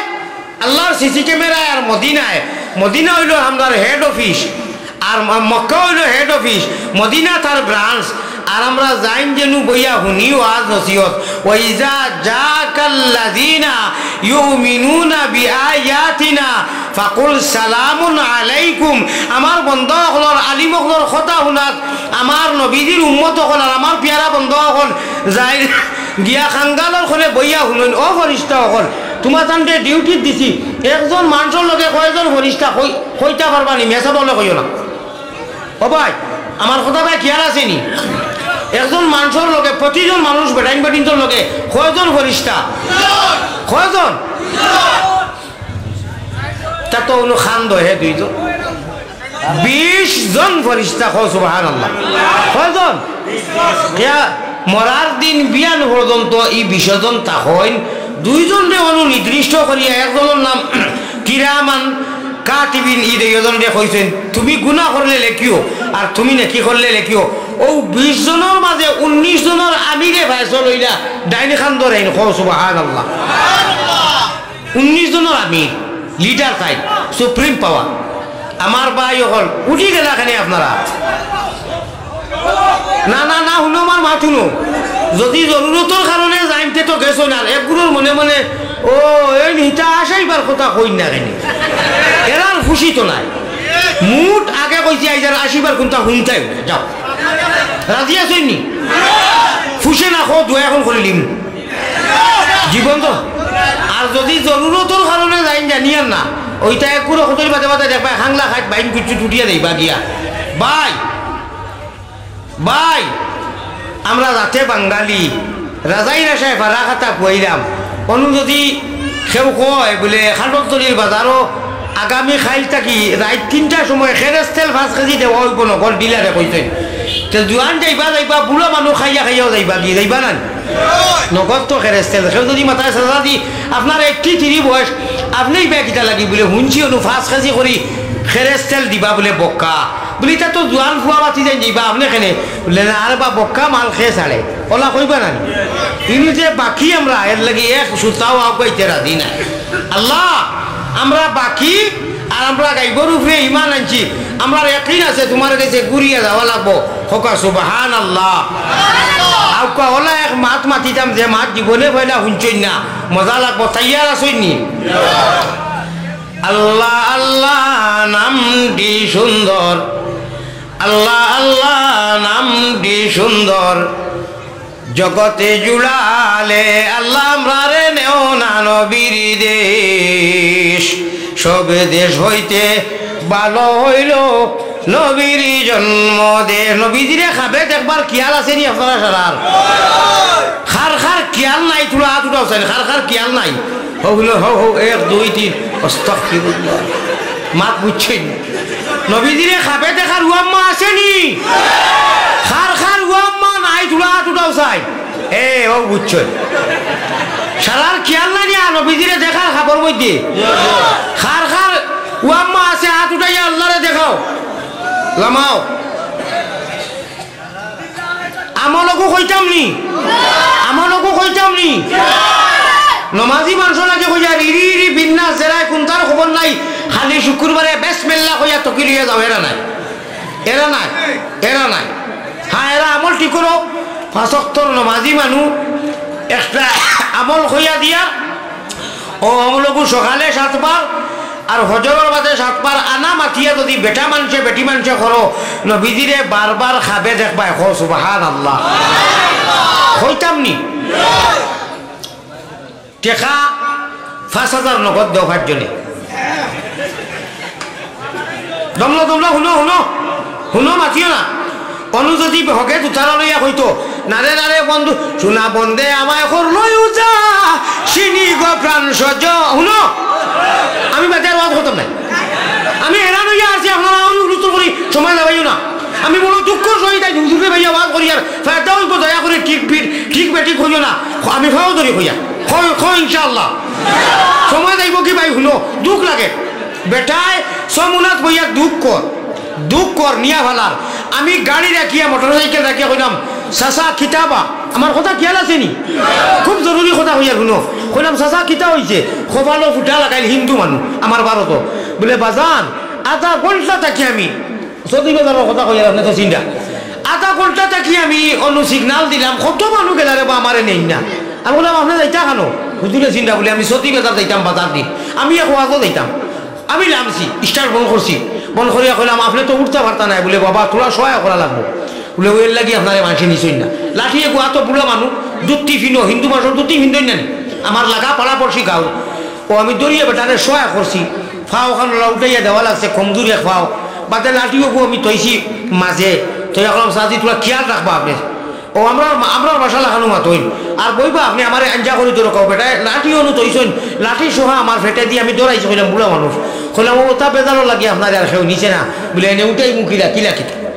আল্লাহর সিসি ক্যামেরায় আর মদিনায়, মদিনা অইলো আমরার head office, আর ম-, মক্কা অইলো head office, মদিনা তার branch। আর আমরা যাইন যেনু বইয়া হুনি ওয়াজ নসিহত। وإذا جاءك الذين يؤمنون بآياتنا فقل سلام عليكم। আমার বন্দা অকলর, আলিম অকলর কথা হুনাত, আমার নবীজির উম্মত অকল আর আমার পিয়ারা বন্দা অকল যাইন গিয়া খাঙ্গালর খনে বইয়া হুনইন, "ও ফরিস্তা অকল, তুমাতানরে duty দিছি, একজন মানষর লগে কয়জন ফরিস্তা কই-, কইতা পারবা নি? মেসাব অকলে কইও না।" ও ভাই, আমার কথা ভাই খেয়াল আছে নি? একজন মানষর লগে, প্রতিজন মানুষ বেটাইন বেটিন্তর লগে কয়জন ফরিস্তা? কয়জন? তা তো অনু খান দহে দুইজন। বিশ জন ফরিস্তা, কও সুবহানাল্লাহ। কয়জন? কিয়া, মরার দিন বিয়ান পর্যন্ত ই বিশ জন থাকইন। দুইজনরে অনু নির্দিষ্ট করিয়া, একজনর নাম কিরামান কাতিবিন, ই দুইজনরে কইছইন, "তুমি গুনা করলে লেখিও, আর তুমি নেকি করলে লেখিও।" অউ বিশ জনর মাঝে উনিশ জনর আমিরে ফয়সল অইলা ডাইন খান ধরইন, কও সুবহানাল্লাহ। উনিশ জনর আমির, leader তাইন, supreme power। আমার ভাই অকল, উঠি গেলা কেনে আপনারা? না, না, না, হুনো আমার মাত হুনো। যদি জরুরতর কারণে যাইন তে তো গেছো না, এক গুরুর মনে মনে, "ও, এই নিতা আশাইবার কথা কইন না কেনে?" এরার খুশি তো নাই। মুট আগে কইছি, আইজার আশিবার কোনটা হুনতাই, যাও। রাজি আছইন নি? ফুসে না কও, দোয়া এখন করিলিমু। জীবন তো। আর যদি জরুরতর কারণে যাইন জানিয়ার না, অইটা এক গুরু কতরি বাদে বাদে দেখবা, খাংলা খাইত বাইন কুচ্ছু টুটিয়া দেইবা গিয়া। ভাই, ভাই, আমরা জাতে বাঙালি, রাজাই রাশায় ফারা খাতা খুয়াইলাম। অনু যদি কেউ কয় বুলে, খাটকতলির বাজারো আগামী খাইল থাকি রাইত তিনটার সময় খেরেস্তেল পাঁচ কেজি দেওয়া অইবো নগদ, dealer-এ কইছইন। তে জুয়ান যাইবা, যাইবা, বুড়া মানুষ খাইয়া খাইয়াও যাইবা, কি যাইবা না? নগদ তো খেরেস্তেল। কেউ যদি মাথায় সাজা দি, আপনার eighty three বয়স, আপনেই বে কিতা লাগি বুলে, হুনছি অনু পাঁচ কেজি করি খেরেস্তেল দিবা বুলে বক্কা। বুলে, "ইতা তো জুয়ান ফুয়া বাতি যাইন যাইবা, আপনে কেনে?" বুলে, "না, আরে বা বক্কা মাল খেয়ে ছাড়ে।" অলা কইবা না নি? ইনু যে বাকি আমরা, এর লাগি এক সুতাও আগাইতে রাজি নাই। আল্লাহ, আমরা বাকি, আর আমরা গাইবর উপরে ইমান আনছি, আমরার একিন আছে তুমার গেছে ঘুরিয়া যাওয়া লাগবো। কউক্কা সুবহানাল্লাহ। আউক্কা অলা এক মাত মাতিতাম যে মাত জীবনে পয়লা হুনছইন না, মজা লাগবো। তৈয়ার আছইন নি? আল্লাহ আল্লাহ নামটি সুন্দর, আল্লাহ আল্লাহ নামটি সুন্দর, জগতে জুড়ালে আল্লাহ আমরারে নেও না নবীর দেশ। সব দেশ হইতে ভালো হইল নবীর জন্ম দেশ। নবীজিরে খাবে দেখবার খিয়াল আছে নি আপনারা সারার? খার খার খিয়াল নাই, তুলা আত উঠাও চাইন, খার খার খিয়াল নাই। হো হলো, হো হো, এক, দুই, তিন, আস্তাগফিরুল্লাহ। মাত বুঝছইন? নবীজিরে খাবে দেখার উয়াম্মা আছে নি? খার খার উয়াম্মা নাই, তুলা আত উঠাও চাই। এ, ও বুঝছইন। সারার খিয়াল নাই নি, আর নবীজিরে দেখার খাবর মধ্যে। খার খার উয়াম্মা আছে, আত উঠাইয়া আল্লাহরে দেখাও। লামাও। আমলকু কইতাম নি? আমলকু কইতাম নি? নমাজি মানষর লাগি কইয়া রিরি রি বিন্না জেরায় কুন্তার খবর নাই। খালি শুক্রবারে বিসমিল্লাহ কইয়া তকি লইয়া যাও, এরা নাই। এরা নাই। এরা নাই। হ্যাঁ, এরা আমল ঠিক করো। পাঁচ ওয়াক্তর নমাজি মানু একটা আমল কইয়া দিয়া ও আমলকু সকালে সাতবার আর ফজরর বাদে সাতবার আনা মাতিয়া যদি বেটা মানষে, বেটি মানষে করো, নবীজিরে বারবার খাবে দেখবায়, কও সুবহানাল্লাহ। কইতাম নি? টেকা পাঁচ হাজার নগদ দেও পাঁচজনে। দমলো, দমলো, হুনো, হুনো, হুনো, মাতিও না। অনু যদি হকে তুতারা লইয়া কইতো, "নারে, নারে বন্ধু, সোনা বন্দে আমায় করলো ইউজা, চিনি গো প্রাণ সজ।" হুনো, আমি বাদে আর ওয়াজ করতাম না। আমি হেরান অইয়া আছি, আপনারা অনুরোধ করি, সময় লাগাইও না। আমি বড় দুঃখ সহিত আইছি, হুজুরে ভাইয়া ওয়াজ করি আর ফায়দা অইবো, দয়া করি ঠিক বেঠিক কইও না। আমি ফাও ধরি কইয়া। কও, কও ইনশাআল্লাহ। সময় যাইবো কি ভাই, হুনো, দুখ লাগে। বেটায় সমুনাত বইয়া দুখ কর, দুখ কর, নিয়া ফালার। আমি গাড়ি রাখিয়া, মোটরসাইকেল রাখিয়া কইলাম, "চাচা, কিতা বা?" আমার কথা খেয়াল আছে নি? খুব জরুরি কথা কইয়ার, হুনো। কইলাম, "চাচা, কিতা অইছে?" কপালো ফুটা লাগাইল হিন্দু মানুষ, আমার ভারত। বুলে, "বাজান, আধা ঘন্টা থাকি আমি," সৌদি বাজারর কথা কইয়ার, আপনে তো চিন্তা, "আধা ঘন্টা থাকি আমি অনু সিগনাল দিলাম, কত মানুষ গেলা রে বা, আমারে নেইন না।" আমি কইলাম, "আপনে যাইতা কেনো?" হুজুরে চিন্তা, বুলে, "আমি সৌদি বাজার যাইতাম, বাজার দিন, আমি এক ওয়াজও যাইতাম।" আমি লামছি, স্টার্ট বন্ধ করছি, বন্ধ করিয়া কইলাম, "আপনে তো উঠতা পারতা নায়।" বুলে, "বাবা, থুড়া সহায় করা লাগবো।" বুলে, "ওইর লাগি আপনারে মানষে নিছইন না।" লাঠি এগু আতো বুড়া মানুষ, ধুতি ফিনো, হিন্দু মানুষর ধুতি ফিন্দইন না নি? আমার লাগা পাড়া পড়শি গাঁও। ও আমি ধরিয়া বেটারে সহায় করছি, ফাও খান ওলা উঠাইয়া দেওয়া লাগছে, কমজুর এক ফাও। বাদে লাঠি এগু আমি থইছি মাঝে, থইয়া কইলাম, "সাজি, থুড়া খেয়াল রাখবা আপনে।" ও আমরা, আমরা ভাষা লাখানো মাতইন। আর বইবা আপনে আমারে আঞ্জা করি ধরো কও, বেটায় লাঠি অনু থইছইন, লাঠি সহ আমার ফেটে দি আমি দৌড়াইছি, কইলাম, "বুড়া মানুষ।" কইলাম, "ও তা বেজারও লাগি আপনারে আর কেউ নিছে না।" বুলে, "এনে উঠাই মুখিলা, কিলা কিতা?"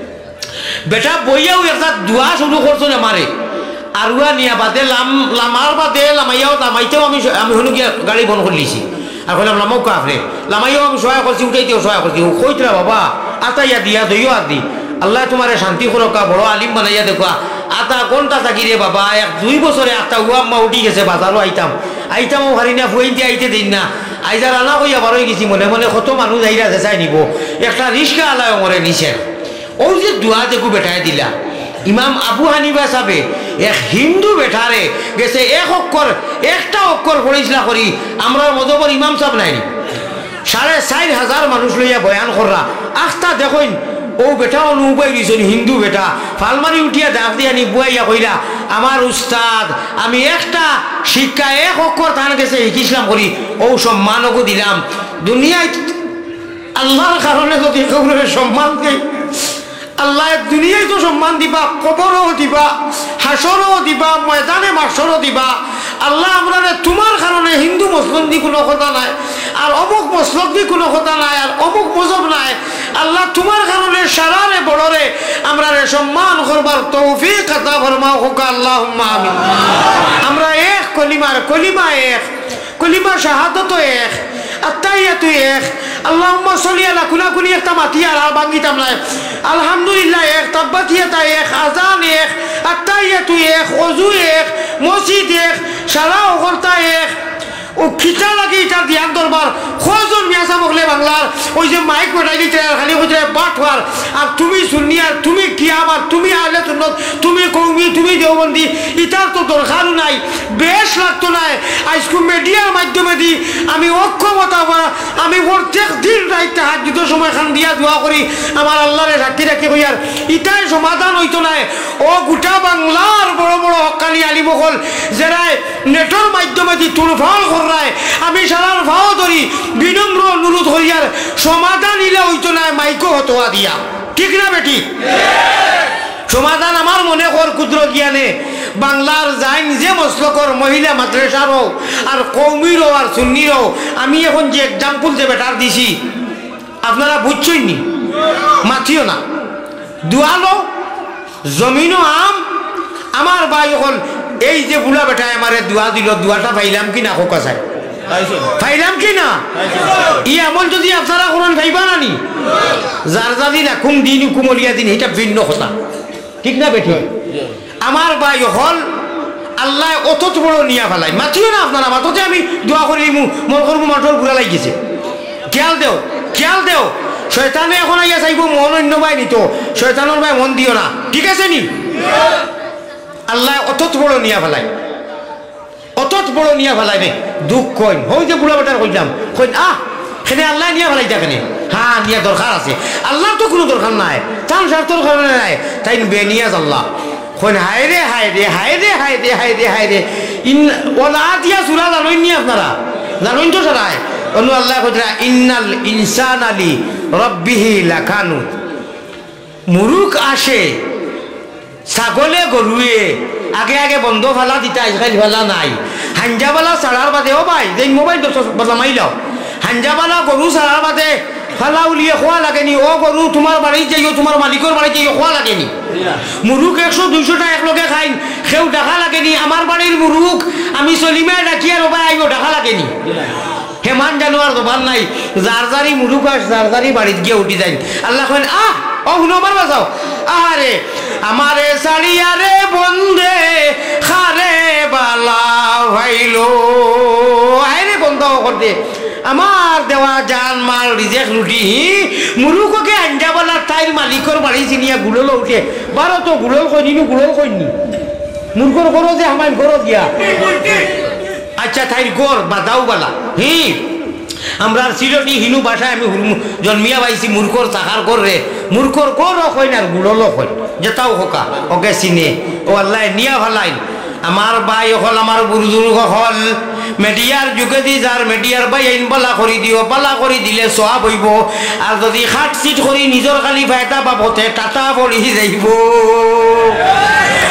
বেটা বইয়াও একটা দোয়া শুরু করছইন আমারে। আর উয়া নিয়া বাদে লাম-, লামার বাদে লামাইয়াও, লামাইতেও আমি স-, আমি হুনো গিয়া গাড়ি বন্ধ করিলিছি। আর কইলাম, "লামাউক্কা আপনে।" লামাইয়াও আমি সহায় করছি, উঠাইতেও সহায় করছি। ও কইতরা, "বাবা, আতাইয়া দিয়া দইও আর দি। আল্লায় তুমারে শান্তি করউক্কা, বড় আলিম বানাইয়া দেউক্কা।" আধা ঘন্টা থাকি রে বাবা, এক দুই বছরে আত্তা উয়া আম্মা উঠি গেছে, বাজারও আইতাম। আইতামও পারি না, ফুয়াইন্তে আইতে দেইন না। আইজ আর আনা কইয়া বারই গেছি, মনে মনে কত মানুষ আইরা যে চাই নিবো। একটা রিক্সা আলায় মরে নিছে। ও যে দোয়া দেখু বেটায় দিলা, ইমাম আবু হানিফা সাবে এক হিন্দু বেটারে গেছে এক অক্ষর, একটা অক্ষর পড়িছলা করি, আমরার মজহবর ইমাম সাব নাইনি? সাড়ে চাইর হাজার মানুষ লইয়া বয়ান কররা। আখতা দেখইন, ও বেটা অনু উবাই দিছইন, হিন্দু বেটা। ফালমারি উঠিয়া ডাক দিয়া নি বুয়াইয়া কইলা, "আমার উস্তাদ, আমি একটা শিক্ষা, এক অক্ষর তান গেছে হিকিছলাম করি, ও সম্মান ওগু দিলাম।" দুনিয়াত আল্লার কারণে যদি কেউরে সম্মান দেই, আল্লায় দুনিয়াত তো সম্মান দিবা, কবরও দিবা, হাশরও দিবা, ময়দানে মাশরও দিবা। আল্লা, আমরারে তুমার কারণে হিন্দু মুসলিম দি কুনু কথা নাই, আর অমুক মসলক দি কুনু কথা নাই, আর অমুক মজহব নাই। আল্লা, তুমার কারণে সারারে বড়রে আমরারে সম্মান করবার তৌফিক আতা ফরমাও, কউক্কা আল্লাহুম্মা আমিন। আমরা এক কলিমার, কলিমা এক, কলিমা শাহাদত এক, আত্তাহিয়াতু এক, আল্লাহুম্মা সাল্লি আলা কুনাকুনি একটা মাতিয়ার, আর ভাঙ্গিতাম নায়। আলহামদুলিল্লাহ এক, তাব্বাত ইয়াদা এক, আজান এক, আত্তাহিয়াতু এক, অজু এক, মসজিদ এক, সারা অকলতা এক। ও কিতা লাগি ইতার দিয়ান দরবার? কয়জন মিয়া সাব অকলে বাংলার ওই যে মাইক বাটাই দিতে আর খালি কইতে বাটপার, আর তুমি সুন্নি, আর তুমি কিয়াম, আর তুমি আহলে সুন্নত, তুমি কওমি, তুমি দেওবন্দি, ইতার তো দরকারও নাই। বেশ লাগতো নায়। আইজকু মিডিয়ার মাধ্যমে দি আমি অক্ষমতা বা আমি প্রত্যেক দিন রাইত তাহাজ্জুদর সময় খান দিয়া দোয়া করি, আমার আল্লারে সাক্ষী রাখি কইয়ার, ইতায় সমাধান অইতো নায়। ও গোটা বাংলার বড় বড় হক্কানি আলিম অকল, যেরায় নেটর মাধ্যমে দি তুলফাল কররায়, আমি সারার ফাও ধরি, বিনম্র অনুরোধ করিয়ার, সমাধান ইলা অইতো নায় মাইকো হতোয়া দিয়া। ঠিক না বেঠিক? সমাধান আমার মনে কর ক্ষুদ্র জ্ঞানে বাংলার যাইন যে মসলকর মহিলা মাদ্রাসারও আর কওমিরও আর সুন্নিরও, আমি এখন যে এক্সাম্পল যে বেটার দিছি, আপনারা বুঝছইন নি? মাতিও না। দোয়া লও, জমিনও আম, আমার ভাই অকল, এই যে বুড়া বেটায় আমারে দোয়া দিল, দোয়াটা পাইলাম কি না, কউক্কা চাই? পাইলাম কি না? ই আমল যদি আপনারা করইন, পাইবা না নি? যার যাদি লাকুম দিনুকুম ওয়ালিয়া দিন, ইটা ভিন্ন কথা। ঠিক না বেঠিক? আমার ভাই অকল, আল্লায় অতত বড় নিয়া ফালাইন। মাতিও না আপনারা, মাততে আমি দোয়া করি দিমু, মন করমু মাঠর ঘুরা লাগি গেছে। খেয়াল দেও, খেয়াল দেও। শয়তানে এখন আইয়া চাইবো মন অন্য বায় নিতো, শয়তানর বায় মন দিও না, ঠিক আছে নি? আল্লায় অতত বড় নিয়া ফালাইন। অতত বড় নিয়া ফালাইন নে, দুখ কইন। হউ যে বুড়া বেটার কইলাম, কইন, "আহ, কেনে আল্লায় নিয়া ফালাইতা কেনে?" হ্যাঁ, নিয়া দরকার আছে। আল্লার তো কুনু দরকার নাই, তান স্বার্থর কারণে নায়, তাইন বেনিয়াজ আল্লা। কইন, "হায় রে, হায় রে, হায় রে, হায় রে, হায় রে, হায় রে।" ইন, ওয়াল আদিয়াত সূরা জানইন নি আপনারা? জানইন তো সারায়? অনো আল্লায় কইরা, "ইন্নাল ইনসানা লি রাব্বিহি লাকানুদ।" মুরুগ আসে, ছাগলে গরুয়ে আগে আগে বন্দো ফালা দিতা, আইজকাইল ফালা নাই। হাইঞ্জাবালা ছাড়ার বাদে, ও ভাই, যেইন মোবাইল তো সব বদলামাইলাও। হাইঞ্জাবালা গরু ছাড়ার বাদে ফালা উলিয়ে কওয়া লাগেনি, "ও গরু, তুমার বাড়িত যাইও, তুমার মালিকর বাড়িত যাইও," কওয়া লাগেনি। মুরুগ একশো দুইশোটা একলগে খাইন, কেউ ডাকা লাগেনি, "আমার বাড়ির মুরুগ, আমি সলিমায় ডাকিয়ার, ও ভাই আইও," ডাকা লাগেনি। হেমান জানোয়ার জবান নাই, যার যারি মুরুগ আস, যার যারি বাড়িত গিয়া উঠি যাইন। আল্লায় কইন, "আহ, ও হুনো আমার বাঁচাও, আহারে, আমারে ছাড়িয়া রে বন্দে, খারে বালা ভাইলো, আয় রে বন্দা ও করতে, আমার দেওয়া জান মাল রিজেক রুটি, হি, মুরুগকে আঞ্জা বালা তাইর মালিকর বাড়ি চিনিয়া গুললো উঠে, বারো তো গুলল কইনি, নু গুলল কইনি, মুরগর গরো যে হামাইন গরো গিয়া।" আচ্ছা, তাইর গর বাদাও বালা। হি, আমরার সিলেটি হিনু ভাষায় আমি হুরমু-, জন্মিয়া পাইছি মুরগর চাকার গর রে, মুরগর গরও কইন আর গুললো কইন, যেতাও হোকা, ওকে চিনে, ও আল্লায় নিয়া ফালাইন। আমার ভাই অকল, আমার বুজুর্গ অকল, মিডিয়ার যুগেদি যার মিডিয়ার ভাইয়াইন বালা করি দিও, বালা করি দিলে সওয়াব অইবো। আর যুদি খাটছিট করি নিজর খালি ফায়দা বাবতে টাটা পড়ি যাইবো।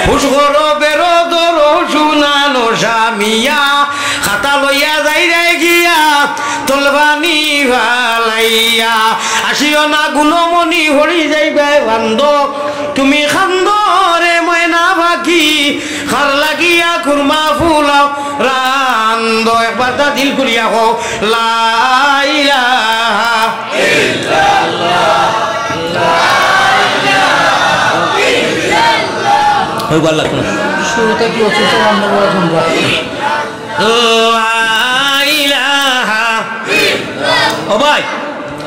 হুশ করো বেরো ধরো সুনানো স্বামীয়া, খাতা লইয়া যাইরায় গিয়া তলবানি ফালাইয়া। আসিও না গুণমণি হরি যাইবায় বান্দ, তুমি খান্দো রে ময়না পাখি, খার লাগিয়া খুরমা ফুলাও রান্দ। একবার তা দিল খুলিয়া কও, লা ইলাহা ইল্লাল্লাহ, লা ইলাহা ইল্লাল্লাহ। ওই বার লাগতো না। শুরুটা কি অসুস্থ রান্না করা সম্ভব? লা ইলাহা। ও ভাই,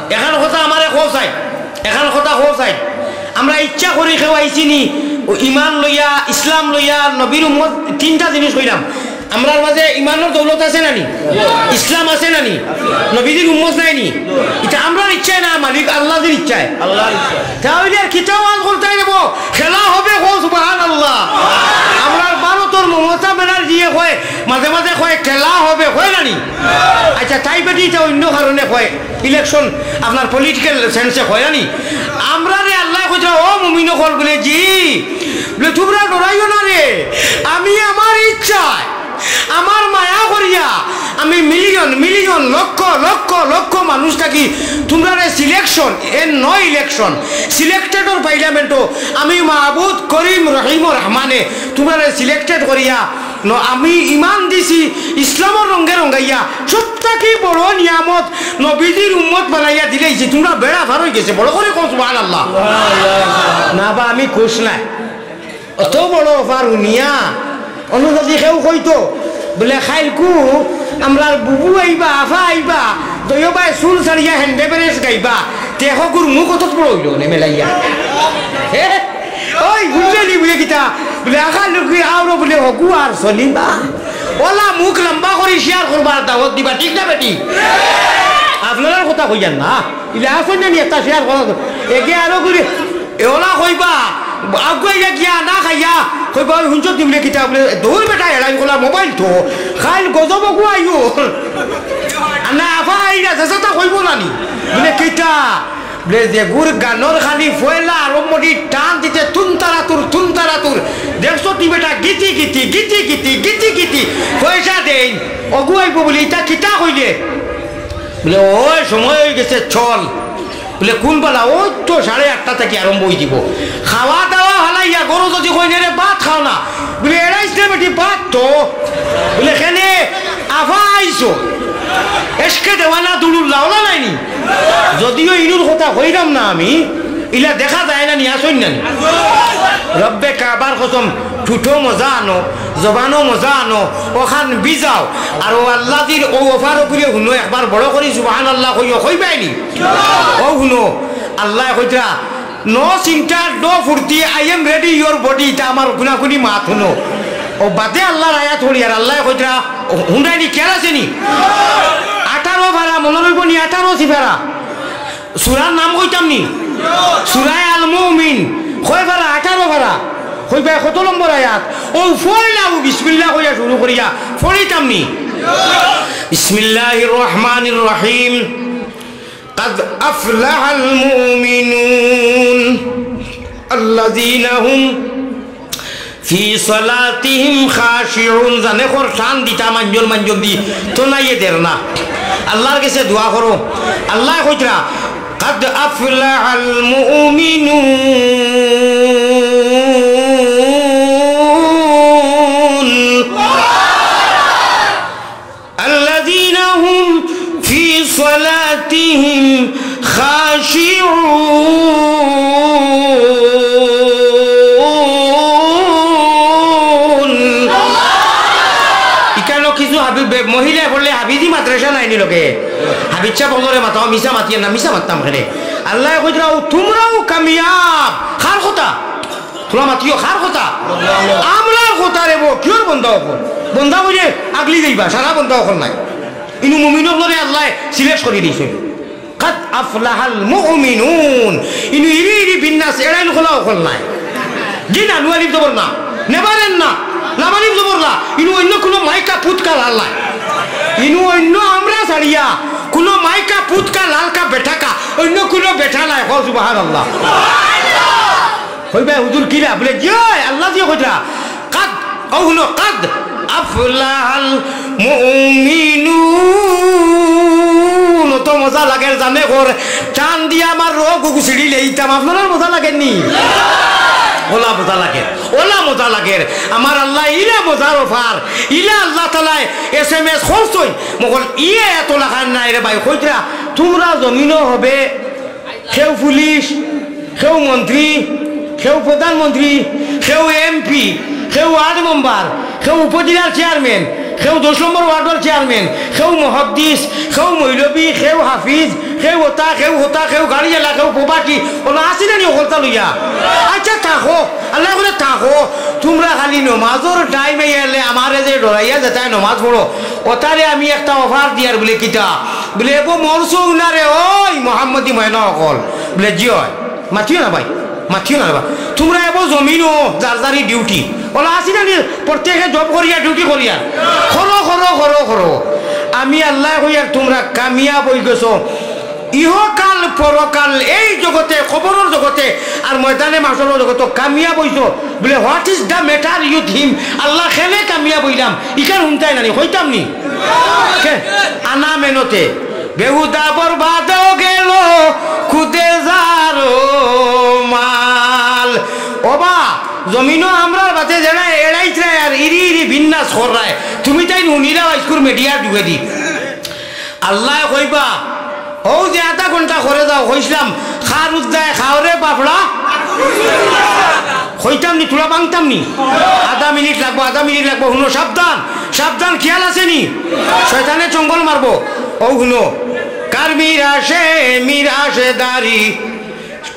এখান কথা আমারে কও চাই, এখান কথা কও চাই। আমরা ইচ্ছা করি কেউ আইছি নি, ও ইমান লইয়া, ইসলাম লইয়া, নবীর উম্মত, তিনটা জিনিস কইলাম। আমরার মাঝে ইমানর দৌলত আছে না নি? ইসলাম আছে না নি? নবীজির উম্মত নাই নি? ইটা আমরার ইচ্ছায় না, মালিক আল্লাহর ইচ্ছায়। আল্লাহর ইচ্ছায়। তাইলে আর কিতা ওয়াজ করতায় রে বা? খেলা হবে, কও সুবহানাল্লাহ। আমরার ভারতর মমতা ব্যানার্জিয়ে কয়, মাঝে মাঝে কয়, "খেলা হবে", কয় না নি? আচ্ছা, তাই বেটি ইটা অন্য কারণে কয়, ইলেকশন আপনার পলিটিক্যাল সেন্সে কয় না নি? আমরারে আল্লায় কইরা, "ও মুমিন অকল," বুলে, "জি," বুলে, "তুমরা ডরাইও না রে, আমি আমার ইচ্ছায়, আমার মায়া করিয়া আমি মিলিয়ন মিলিয়ন, লক্ষ লক্ষ লক্ষ মানুষ থাকি তুমরারে সিলেকশন, এ নয় ইলেকশন, সিলেক্টেডর পার্লামেন্টো আমি মাবুদ করিম রহিম রহমানে তুমরারে সিলেক্টেড করিয়া ন-, আমি ইমান দিছি ইসলামর রঙে রঙাইয়া, সব থাকি বড় নিয়ামত নবীজির উম্মত বানাইয়া দিলাইছি, তুমরা বেড়া পার অইগেছে।" বড় করি কও সুবহানাল্লাহ। না বা আমি খুশ নায়। অত বড় অফার হুনিয়া অনো যুদি কেউ কইতো, বুলে, "কাইলকু আমরার বুবু আইবা, আফা আইবা, দুইওবায় চুল ছাড়িয়া হ্যান্ডে বেরেস গাইবা", তে হগুর মুখ অত বড় অইলো নে মেলাইয়া। হে? ওই, বুঝলে নি বুলে কিতা? বুলে, "আখা লুকি আওরো বুলে হগু আর চলিবা।" ওলা মুখ লম্বা করি শেয়ার করবার দাওয়াত দিবা, ঠিক না বেটি? আপনারার কথা কইয়ার না। ইলা আছইন না নি একটা শেয়ার করা তো। এগে আরো করি, এ ওলা কইবা, আগুয়াইয়া গিয়া না খাইয়া, কইবা, "ওই হুনছত নি বুলে কিতা?" বুলে, "দৌড় বেটা, এলাই খোলা মোবাইল তো, কাইল গজব অগু আইও।" আর না, আফা আইরা, চাচা তা কইবো না নি? বুলে, "কিতা?" বুলে, "যেগুর গানর খালি পয়লা আরম্ভটি টান দিতে তুন তারা তুর, তুন তারা তুর। দেখছত নি বেটা, Giti Giti, Giti Giti, Giti Giti, পয়সা দেইন। অগু আইবো বুলে, ইতা কিতা কইলে?" বুলে, "ওই সময় অইগেছে, চল।" বুলে, "কুন বেলা?" "ওই তো সাড়ে আটটা থাকি আরম্ভ অইযিবো।" খাওয়া দাওয়া হালাইয়া গরু যুদি কইন, "রে ভাত খাও না," বুলে, "এড়াইস না বেটি, ভাত তো।" বুলে, "কেনে আফা আইছো?" এসকে দেওয়ানা দুলুল্লাহ ওলা নাইনি? যদিও ইনুর কথা কইরাম না আমি, ইলা দেখা যায় না নি, আছইন না নি? রব্বে কাবার কসম, ঠুটো মজা আনো, জবানো মজা আনো, অখান ভিজাও। আর ও আল্লাদির অউ অফার অগুরে হুনো, একবার বড় করি সুবহানাল্লাহ কইও, কইবায় নি? অউ হুনো, আল্লায় কইতরা, "No center, no ফুর্তি, I am ready, your body", ইতা আমার কুনাকুনি মাত হুনো। অউ বাদে আল্লার আয়াত পড়ি, আর আল্লায় কইতরা, হুনরায় নি, খেয়াল আছে নি? আঠারো পারা, মনো রইবো নি, আঠারো সিপারা। সূরার নাম কইতাম নি? সূরায়ে আল মুমিন। কয় পারা? আঠারো পারা। কইবায় কত নম্বর আয়াত? অউ পয়লা অউ বিসমিল্লাহ কইয়া শুরু করিয়া পড়িতাম নি? بسم الله الرحمن الرحيم. قد أفلح المؤمنون الذين هم في صلاتهم خاشعون। জানে কর টান দিতা মাঞ্জর মাঞ্জর দি, তো নাইয়ে দের না। আল্লার গেছে দোয়া করো। আল্লায় কইতরা, قد أفلح المؤمنون الذين هم في صلاتهم خاشعون। ইকানো কিছু হাবি-, বে-, মহিলায় পড়লে হাফিজি মাদ্রাসা নাইনি লগে। হাফিজ সাব অকলরে মাতাও, মিছা মাতিয়ে না, মিছা মাততাম কেনে। আল্লায় কইতরা, "তুমরাও কামিয়াব।" কার কথা? তুমরা মাতিও, কার কথা? আমরার কথা রে বো, কিওর বন্দা অকল? বন্দা কইলে আগলি যাইবা, সারা বন্দা অকল নায়। ইনু মুমিন অকলরে আল্লায় select করি দিছে। قد أفلح المؤمنون। ইনু ইরি ইরি বিন্নাস এড়াইল খোলা অকল নায়। জি না, নু আলিফ জবর না। নেভার এন্ড না। লাম আলিফ জবর লা। ইনু অইন্য কুনু মাইকা পুতকা লাল নায়। ইনু অইন্য আমরা ছাড়িয়া কুনু মাইকা পুতকা লালকা বেটাকা অইন্য কুনু বেটা নায়। কও সুবহানাল্লাহ। কইবা, "হুজুর কিলা?" বুলে, "জি অয়, আল্লায় জি কইতরা।" قد, অউ হুনো, قد أفلح المؤمنون। অত মজা লাগের জানে কর, টান দিয়া আমার রগ উগু ছিড়ি লেইতাম। আপনারার মজা লাগের নি? অলা মজা লাগের, অলা মজা লাগের। আমার আল্লায় ইলা মজার offer, ইলা আল্লাহ তাআলায় SMS করছইন। মগল ইয়ে এত লাখান নায় রে ভাই, কইতরা, তুমরা জমিনো হবে কেউ পুলিশ, কেউ মন্ত্রী, কেউ প্রধানমন্ত্রী, কেউ এমপি, কেউ ওয়ার্ড মেম্বার, কেউ উপজেলার চেয়ারম্যান, কেউ দশ নম্বর ওয়ার্ডর চেয়ারম্যান, কেউ মুহাদ্দিস, কেউ মৌলভী, কেউ হাফিজ, কেউ ওতা, কেউ হোতা, কেউ গাড়িআলা, কেউ প্রবাসী, অলা আছি না নি অকলতা লইয়া? আচ্ছা, থাকো, আল্লায় কইরা থাকো, তুমরা খালি নমাজর টাইম আইলে আমারে যে ডরাইয়া যেতায় নমাজ পড়ো, ওতারে আমি একটা offer দিয়ার বুলে কিতা? বুলে, "এবো মরছো উনারে, ওই মোহাম্মদী ময়না অকল।" বুলে, "জি অয়।" মাতিও না ভাই, মাতিও না রে বা। তুমরা এবো জমিনো যার যারি ডিউটি। অলা আছি না নি, প্রত্যেকে জব করিয়া, ডিউটি করিয়া। করো, করো, করো, করো। আমি আল্লায় কইয়ার তুমরা কামিয়াব অইগেছো। ইহকাল, পরকাল, এই জগতে, কবরর জগতে, আর ময়দানে মাশরর জগতো কামিয়াব অইছো। বুলে, "What is the matter with him?" আল্লাহ, কেনে কামিয়াব অইলাম? ইখান হুনতায় না নি, কইতাম নি? কে? আনা মেনতে। বেহুদা বরবাদ গেল খুদে যারো মাল। ওবা, জমিনো আমরার বাতে যেরা এড়াইতরায় আর ইরি ইরি বিন্নাস কররায়, তুমি তাইন হুনিলাও আইজকুর মিডিয়ার যুগেদি। আল্লায় কইবা, "অউ যে আধা ঘন্টা করে যাও, কইছলাম, খার উদ্দায় খাওরে বাফড়া।" কইতাম নি, তুলা ভাঙতাম নি? আধা মিনিট লাগবো, আধা মিনিট লাগবো। হুনো, সাবধান, সাবধান, খিয়াল আছে নি? শয়তানে চঙ্গল মারবো। অউ হুনো, কার মিরাশে, মিরাশে দারি,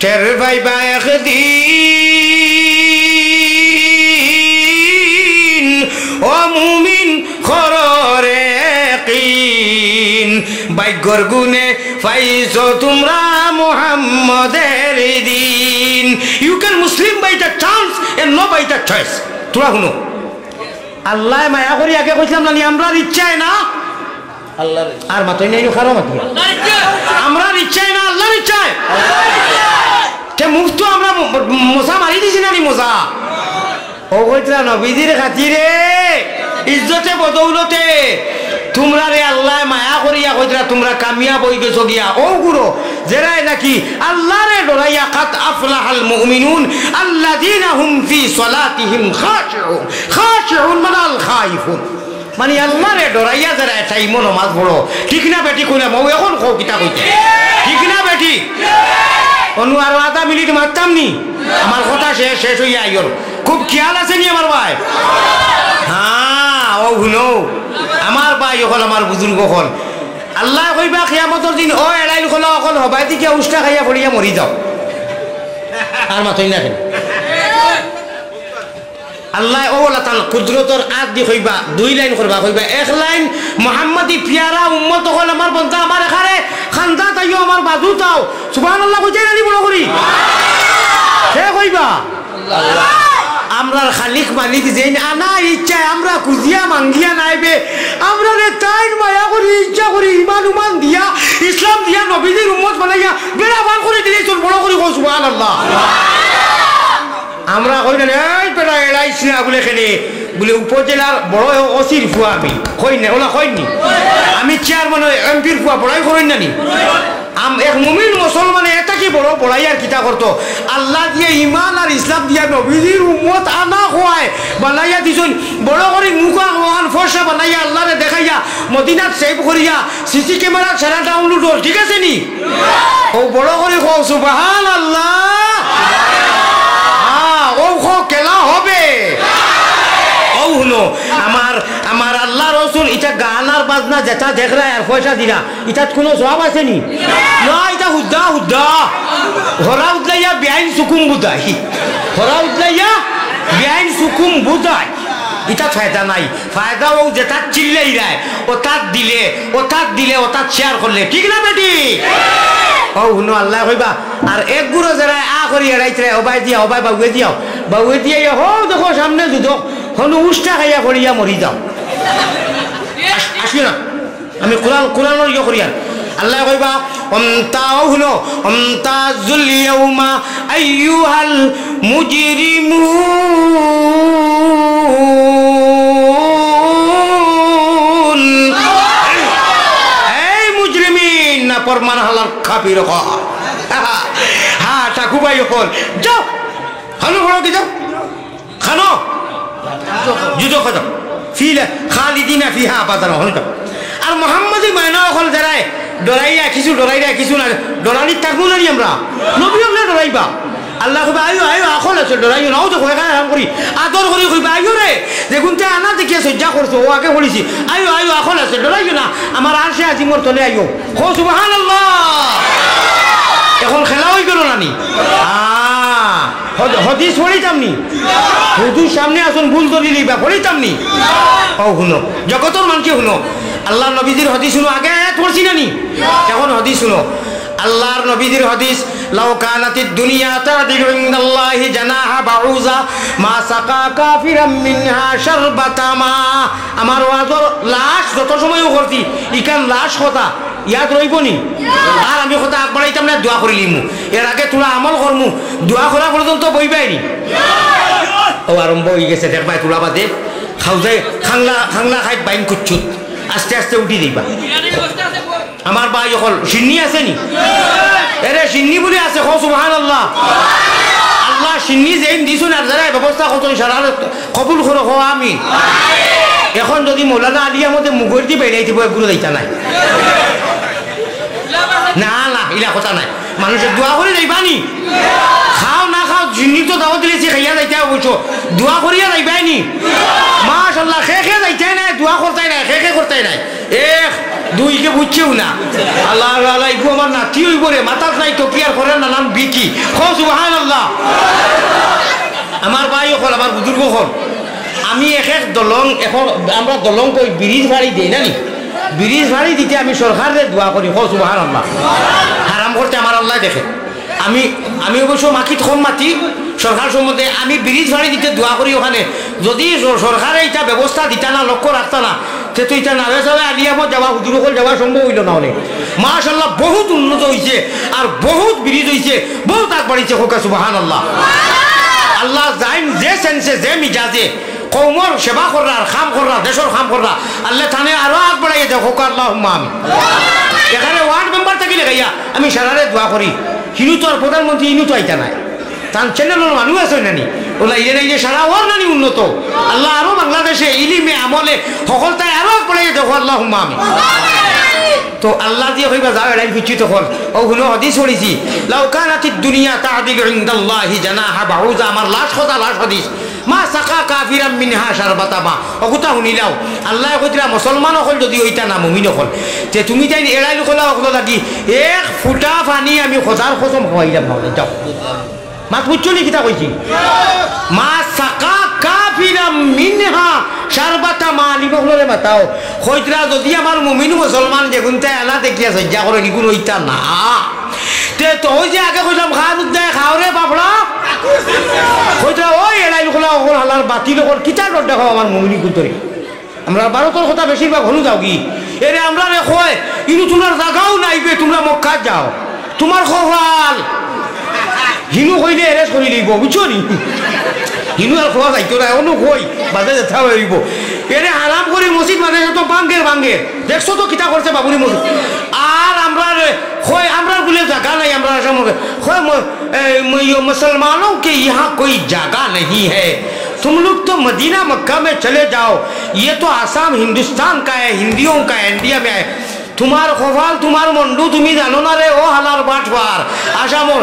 টের পাইবা একদিন, ও মুমিন, কররে কিন। ভাগ্যর গুণে পাইছো তুমরা মুহাম্মদের দিন। You can Muslim by the chance and not by the choice. তুমরা হুনো, আল্লায় মায়া করি আগে কইছলাম না নি, আমরার ইচ্ছায় না। আল্লাহর ইচ্ছা। আর মাতই নাই, কারো মাতই নাই। আল্লাহর ইচ্ছা। আমরার ইচ্ছায় না, আল্লাহর ইচ্ছায়। তে মুফতো আমরা ম-, ম-, মজা মারি দিছি না নি মজা? অউ কইতরা নবীজির খাতিরে, ইজ্জতে বদৌলতে, তুমরারে আল্লায় মায়া করিয়া কইতরা, তুমরা কামিয়াব অইগেছো গিয়া। অউ গুরু, যেরায় নাকি আল্লারে ডরাইয়া, قد أفلح المؤمنون الذين هم في صلاتهم خاشعون। خاشعون মানে আল খাইফুন। মানে আল্লারে ডরাইয়া যেরা টাইমো নমাজ পড়ো, ঠিক না বেঠিক কইলাম? অউ অখন কও কিতা কইতে, ঠিক না বেঠিক? অনু আরো আধা মিনিট মাততাম নি, আমার কথা শেষ, শেষ অইয়া আইওর। খুব খিয়াল আছে নি আমার ভাই? হ্যাঁ, অউ হুনো, আমার ভাই অকল, আমার বুজুর্গ অকল, আল্লায় কইবা কিয়ামতর দিন, "ও এড়াইল খোলা অকল, হবায়দি গিয়া উষ্টা খাইয়া পড়িয়া মরি যাও।" আর মাতই না কেনে? আল্লায় অউ আল্লাহ তাআলা কুদরতর আত দি কইবা, দুই লাইন করবা, কইবা এক লাইন, "মোহাম্মদী পিয়ারা উম্মত অকল, আমার বন্দা, আমার এখারে খান্দাত আইও, আমার বাজুত আও।" সুবহানাল্লাহ কইতায় না নি বড় করি? কে কইবা? আল্লাহ। আমরার খালিক মালিক যেইন আনা ইচ্ছায় আমরা খুজিয়া মাঙ্গিয়া নাইবে, আমরারে তাইন মায়া করি, ইচ্ছা করি, ইমান উমান দিয়া, ইসলাম দিয়া, নবীজির উম্মত বানাইয়া বেড়া পার করি দিলাইছইন, বড় করি কও সুবহানাল্লাহ। আমরা কই না, "এই বেটা, এড়াইস না," বুলে, "কেনে?" বুলে, "উপজেলার বড় ওসির ফুয়া আমি।" কই না, ওলা কইন নি? "আমি চেয়ারম্যান, এমপির ফুয়া, বড়াই করইন না নি?" আম-, এক মুমিন মুসলমানে এটা কি বড় বড়াই আর কিতা করতো? আল্লাহ দিয়া ইমান আর ইসলাম দিয়া নবীজির উম্মত আনা খোয়ায় বানাইয়া দিছইন। বড় করি মুখ আহান ফর্সা বানাইয়া আল্লাহরে দেখাইয়া মদিনাত সেভ করিয়া সিসি ক্যামেরা সারা ডাউনলোড অর, ঠিক আছে নি? ও বড় করি কও সুবহানাল্লাহ। হ্যাঁ, ও কও খেলা হবে। ও হুনো, আমার, আমার আল্লাহ রসুল ইটা গান আর বাজনা যেটা দেখরা আর পয়সা দিরা, ইটাত কুনু সওয়াব আছে নি? না, ইটা হুদ্দা, হুদ্দা। হরা উদলাইয়া বেআইন সুকুম বুঝাই। হরা উদলাইয়া বেআইন সুকুম বুঝাই। ইটাত ফায়দা নাই। ফায়দা অউ যেটাত চিল্লাইরায়, ওটাত দিলে, ওটাত দিলে, ওটাত শেয়ার করলে। ঠিক না বেটি? ও হুনো, আল্লায় কইবা, আর এক গুরু যারা আ করি এড়াইতরায়, ওবায় দিয়া, ওবায় বাউয়ে দিয়াও। বাউয়ে দিয়া ইয়া, হউ দেখো সামনে দুদক, হনু উষ্টা খাইয়া পড়িয়া মরি যাও। আস-, আসিও না। আমি কোরআন, কোরআনর ইয়ে করিয়ার। আল্লায় কইবা, "ওয়ামতাউ-, হুনো, ওয়ামতাজুল ইয়াউমা আইয়ুহাল মুজরিমুন।" এই মুজরিমিন, নাফরমান হালার কাফির অকল। হ্যাঁ, ঠাকু ভাই অকল। যাও। হানু বড় কি যাও? খানো? যুদ্ধ খতম। ফিল-, খালিদিনা ফিহা আবাদান, হনো তো। আর মোহাম্মদী ময়না অকল যারায় ডরাইয়া কিছু, ডরাইয়া কিছু না, ডরানি থাকবো না নি আমরা? নবী অকলে ডরাইবা। আল্লায় কইবা, "আইও, আইও, অকল আছে, ডরাইও না।" অউ দেখো, এখানে আরাম করি, আদর করি কইবা, "আইও রে, যেগুনতে আনা দেখিয়া সইজ্জা করছো, ও আগে পড়িছি। আইও, আইও, অকল আছে, ডরাইও না। আমার আরশে আজিমর তলে আইও।" কও সুবহানাল্লাহ। এখন খেলা অই গেল না নি? আ, হদ-, হদিস পড়িতাম নি? হুজুর সামনে আছইন, ভুল ধরিলিবা, পড়িতাম নি? ও হুনো, জগতর মানষে হুনো, আল্লার নবীজির হদিস হুনো, আগে আয়াত পড়ছি না নি? এখন হদিস হুনো, আল্লার নবীজির হদিস, "লাউ কানাতিদ দুনিয়া তাদিলু ইনদাল্লাহি জানাহা বাউজা, মা সাকা কাফিরাম মিনহা শারবাতা মা।" আমার ওয়াজর লাশ যত সময়ও করছি, ইখান লাশ কথা ইয়াদ রইবো নি? আর আমি কথা আগ বাড়াইতাম না, দোয়া করিলিমু। এর আগে থুড়া আমল করমু, দোয়া করা পর্যন্ত বইবায় নি। ও আরম্ভ অই গেছে, দেখবায় থুড়া বাদে খাউজায় খাংলা, খাংলা খাইত বাইন কুচ্ছুত, আস্তে আস্তে উঠি দিবা। আমার ভাই অকল, শিন্নি আছে নি? এরে শিন্নি বুলি আছে, কও সুবহানাল্লাহ। আল্লায় শিন্নি যেইন দিছইন আর যারা ব্যবস্থা করছইন, সারা কবুল করো, কও আমিন। এখন যদি মৌলানা আলী আহমদে মুগর দি বেড়াই দিব, এগুলো যাইতা নাই। না, না, ইলা কথা নাই। মানুষে দোয়া করি যাইবা নি? খাও না খাও, জিন্নি তো দাওয়াত দিলে সে খাইয়া যাইতে অবশ্য। দোয়া করিয়া যাইবায় নি? মাশাআল্লাহ, খে খে যাইতায় নাই, দোয়া করতায় নাই, খে খে করতায় নাই। এক, দুই কে বুঝছেও না। আল্লাহ, আল্লাহ, ইগু আমার নাতি অইবো রে, মাথাত নাই তো কি আর করে নানান বিকি। কও সুবহানাল্লাহ। আমার ভাই অকল, আমার বুজুর্গ অকল, আমি এক এক দলং, এখন আমরা দলং কই, ব্রিজ ফাড়ি দেই না নি? ব্রিজ ফাড়ি দিতে আমি সরকাররে দোয়া করি, কও সুবহানাল্লাহ। হারাম করতে আমার আল্লায় দেখে। আমি, আমি অবশ্য মাখিত কম মাতি, সরকার সম্বন্ধে আমি ব্রিজ ফাড়ি দিতে দোয়া করি ওখানে। যদি স-, সরকারে ইটা ব্যবস্থা দিতা না, লক্ষ্য রাখতা না, তে তো ইটা নাওয়ে চাওয়ে আলী আহমদ যাওয়া, হুজুর অকল যাওয়া সম্ভব অইলো না অনে। মাশাআল্লাহ, বহুত উন্নত অইছে, আর বহুত ব্রিজ অইছে, বহুত আগ বাড়িছে, কউক্কা সুবহানাল্লাহ। আল্লায় যাইন যে সেন্সে, যে মিজাজে, কওমর সেবা কররা, আর কাম কররা, দেশর কাম কররা, আল্লায় তানে আরো আগ বাড়াইয়া দেউক, কউক্কা আল্লাহুম্মা আমিন। এখানে ওয়ার্ড মেম্বার থাকি লাগাইয়া আমি সারারে দোয়া করি, হিনু তো আর প্রধানমন্ত্রী, হিনু তো আইতা নায়। তান চ্যানেলর মানুষ আছে না নি? ওলা ইয়ে না ইয়ে সারা অর না নি উন্নত। আল্লায় আরো বাংলাদেশে ইলিমে, আমলে, হকলতায় আরো আগ বাড়াইয়া দেউক, আল্লাহুম্মা আমিন। তো আল্লায় দিয়া কইবা, যাও এড়াইল কুচ্ছুত অকল। ও হুনো, হাদিস পড়ছি, "লাউ কানাতিদ দুনিয়া তাদিলু ইনদাল্লাহি জানাহা বাউজা", আমার লাশ কথা, লাশ হাদিস। "মা সাকা কাফিরাম মিনহা শারবাতা মা।" অগুতা হুনিলাও। আল্লায় কইতরা, মুসলমান অকল যদি অইতা না, মুমিন অকল, তে তুমি তাইন এড়াইল কলা অকল লাগি এক ফুটা পানি আমি খোদার কসম খাওয়াইলাম না। যাও। মাত বুঝছো নি কিতা কইছি? "মা সাকা কাফিরাম মিনহা শারবাতা মা", আলিম অকলরে মাতাও। কইতরা, যদি আমার মুমিন মুসলমান যেগুনতে আনা দেখিয়া সইজ্জা করে, নিগুন অইতা না। তে তো ওই যে আগে কইলাম, "খার উদ্দায় খাওরে বাপড়া।" কইতরা, "ওই এড়াইল কলা বাতিল অকল, কিতা ডর দেখাও আমার মুমিন কুন্তরে? আমরা ভারতর কথা বেশিরভাগ হনু যাওগি। এরে আমরারে কয়, ইনু তুমরার জাগাও নাই বে, তুমরা মক্কাত যাও। তুমার কপাল। হিনু কইলে arrest করি লইবো, বুঝছো নি? হিনু আর কওয়া যাইতো না, অনো কই, বাদে যেতা অইবো। এরে হারাম করি মসজিদ মাদ্রাসা তো ভাঙ্গের ভাঙ্গের। দেখছো তো কিতা করছে বাবরি মসজিদ। আর আমরারে কয়, আমরার বুলে জাগা নাই, আমরার আসামে। কয়, ম-, এ, ম-, ইয়ো, মুসলমানও কে ইহা কোই জাগা নেই হ্যায়। তুম লোগ তো মদিনা মক্কা মে চলে যাও। ইয়ে তো আসাম হিন্দুস্তান কা হ্যায়, হিন্দিও কা হ্যায়, ইন্ডিয়া মে আয়ে। তুমার কপাল, তুমার মন্ডু, তুমি জানো না রে, ও হালার বাটপার। আসামর,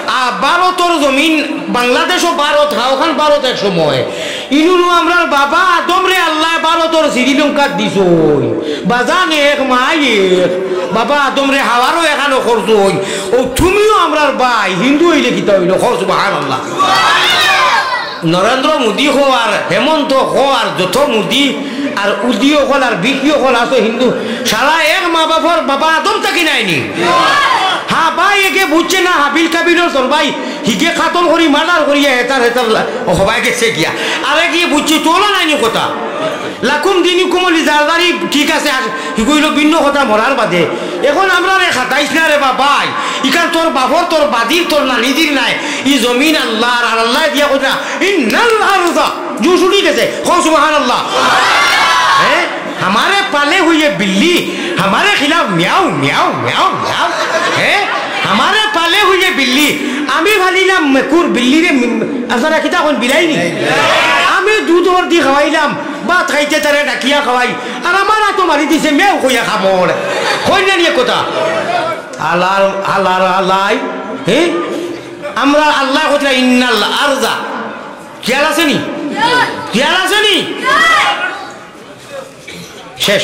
আ, ভারতর জমিন, বাংলাদেশও ভারত, হা, অখান ভারত এক সময়। ইনুনু আমরার বাবা আদমরে আল্লায় ভারতর শ্রীলঙ্কাত দিছইন। বাজান এক, মাই এক। বাবা আদমরে হাওয়ারও এখানো করছইন। ও তুমিও আমরার ভাই, হিন্দু অইলে কিতা অইলো? কও সুবহানাল্লাহ। নরেন্দ্র মোদি কও আর হেমন্ত কও আর যত মোদি আর উদি অকল আর বিকি অকল আছো হিন্দু, সারা এক মা বাপর বাবা আদম থাকি নায়নি? হ্যাঁ ভাই, একে বুঝছে না হাবিল কাবিলর চল ভাই, হিগে কাতল করি মার্ডার করিয়া হেতার হেতার লা-, হবায় গেছে গিয়া। আরে কি বুঝছি, তোলা নায়নি কথা। লাকুম দিনুকুম ওয়ালি জারদারি, ঠিক আছে, আর হিগু অইলো ভিন্ন কথা মরার বাদে। এখন আমরারে খাতাইস না রে বা ভাই, ইখান তোর বাপর, তোর বাজির, তোর নানিজির নায়, ই জমিন আল্লার, আর আল্লায় দিয়া কইরা, ইন্নাল আরদা, জুস উঠি গেছে, কও সুবহানাল্লাহ। হ্যাঁ? হামারে পালে হুয়ে বিল্লি, হামারে খিলাফ মিয়াও, মিয়াও, মিয়াও, মিয়াও। হ্যাঁ? হামারে পালে হুয়ে বিল্লি, আমি ফালিলাম মেকুর, বিল্লিরে মি-, আপনারা কিতা কইন, বিলাইনি? আমি দুধ অর দি খাওয়াইলাম, ভাত খাইতে তারে ডাকিয়া খাওয়াই, আর আমার আতো মারি দিছে মেও কইয়া কামড়। কইন না নি কথা? আলার, আলার, আলাই, হ্যাঁ? আমরার আল্লায় কইরা ইন্নাল আরদা। খেয়াল আছে নি? খেয়াল আছে নি? শেষ।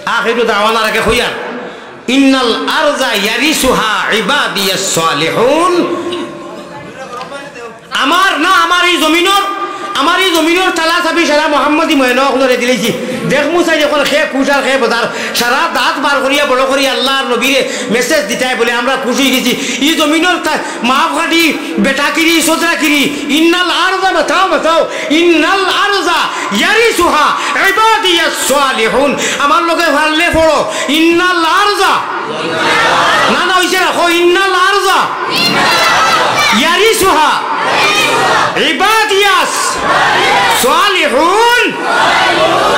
আখিরু দাওয়ানা রাখে কইয়া, ইন্নাল আরদা ইয়ারিসুহা ইবাদিয়াস সালিহুন। আমার না, আমার ই জমিনর, আমার ই জমিনর তালা চাবি সারা মোহাম্মদী ময়না অকলরে দিলাইছি। দেখমু চাই অখন কে খুশ আর কে বেজার। সারা দাঁত বার করিয়া বড় করিয়া আল্লার নবীরে message দিতায় বুলে আমরা খুশ অইগেছি। ই জমিনর তা-, মাফ কাটি, বেটাকিরি, সজরাকিরি, ইন্নাল আরদা মাতাও মাতাও, ইন্নাল আরদা ইয়ারিসুহা ইবাদিয়াস সালিহুন। আমার লগে পারলে পড়ো, ইন্নাল আরদা। না, না, অইছে না, কও, ইন্নাল আরদা ইয়ারিসুহা ইবাদিয়াস সালিহুন।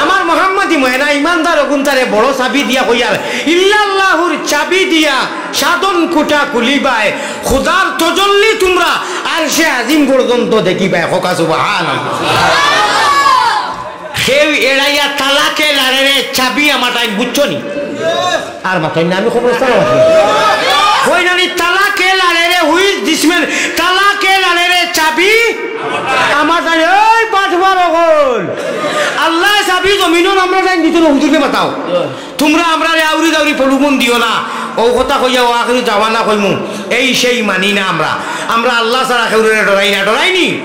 আমার মোহাম্মদী ময়না ইমানদার অগুনতারে বড় চাবি দিয়া কইয়ার, ইল্লাল্লাহুর চাবি দিয়া সাধন কুটা খুলিবায়, খুদার তজল্লি তুমরা আরশে আজিম পর্যন্ত দেখিবায়। কও সুবহানাল্লাহ। কেউ এড়াইয়া তালা কে লাড়ে রে, চাবি আমার টাইম, বুঝছো নি? আর মাতইন না, আমি খবরস্থান মাতি। কই নানি তালা কে লাড়ে রে, হুইজ দিসমেন, তালা কে লাড়ে রে, চাবি আমার টাইম। এই বাটপার অকল, আল্লায় চাবি জমিনর আমরা টাইম দিতো না, হুজুররে মাতাও। তুমরা আমরারে আউরি দাউরি প্রলোভন দিও না। অউ কথা কইয়া অউ আখিরি দাওয়ানা কইমু, এই সেই মানি না আমরা। আমরা আল্লাহ ছাড়া কেউরে ডরাই না, ডরাইনি?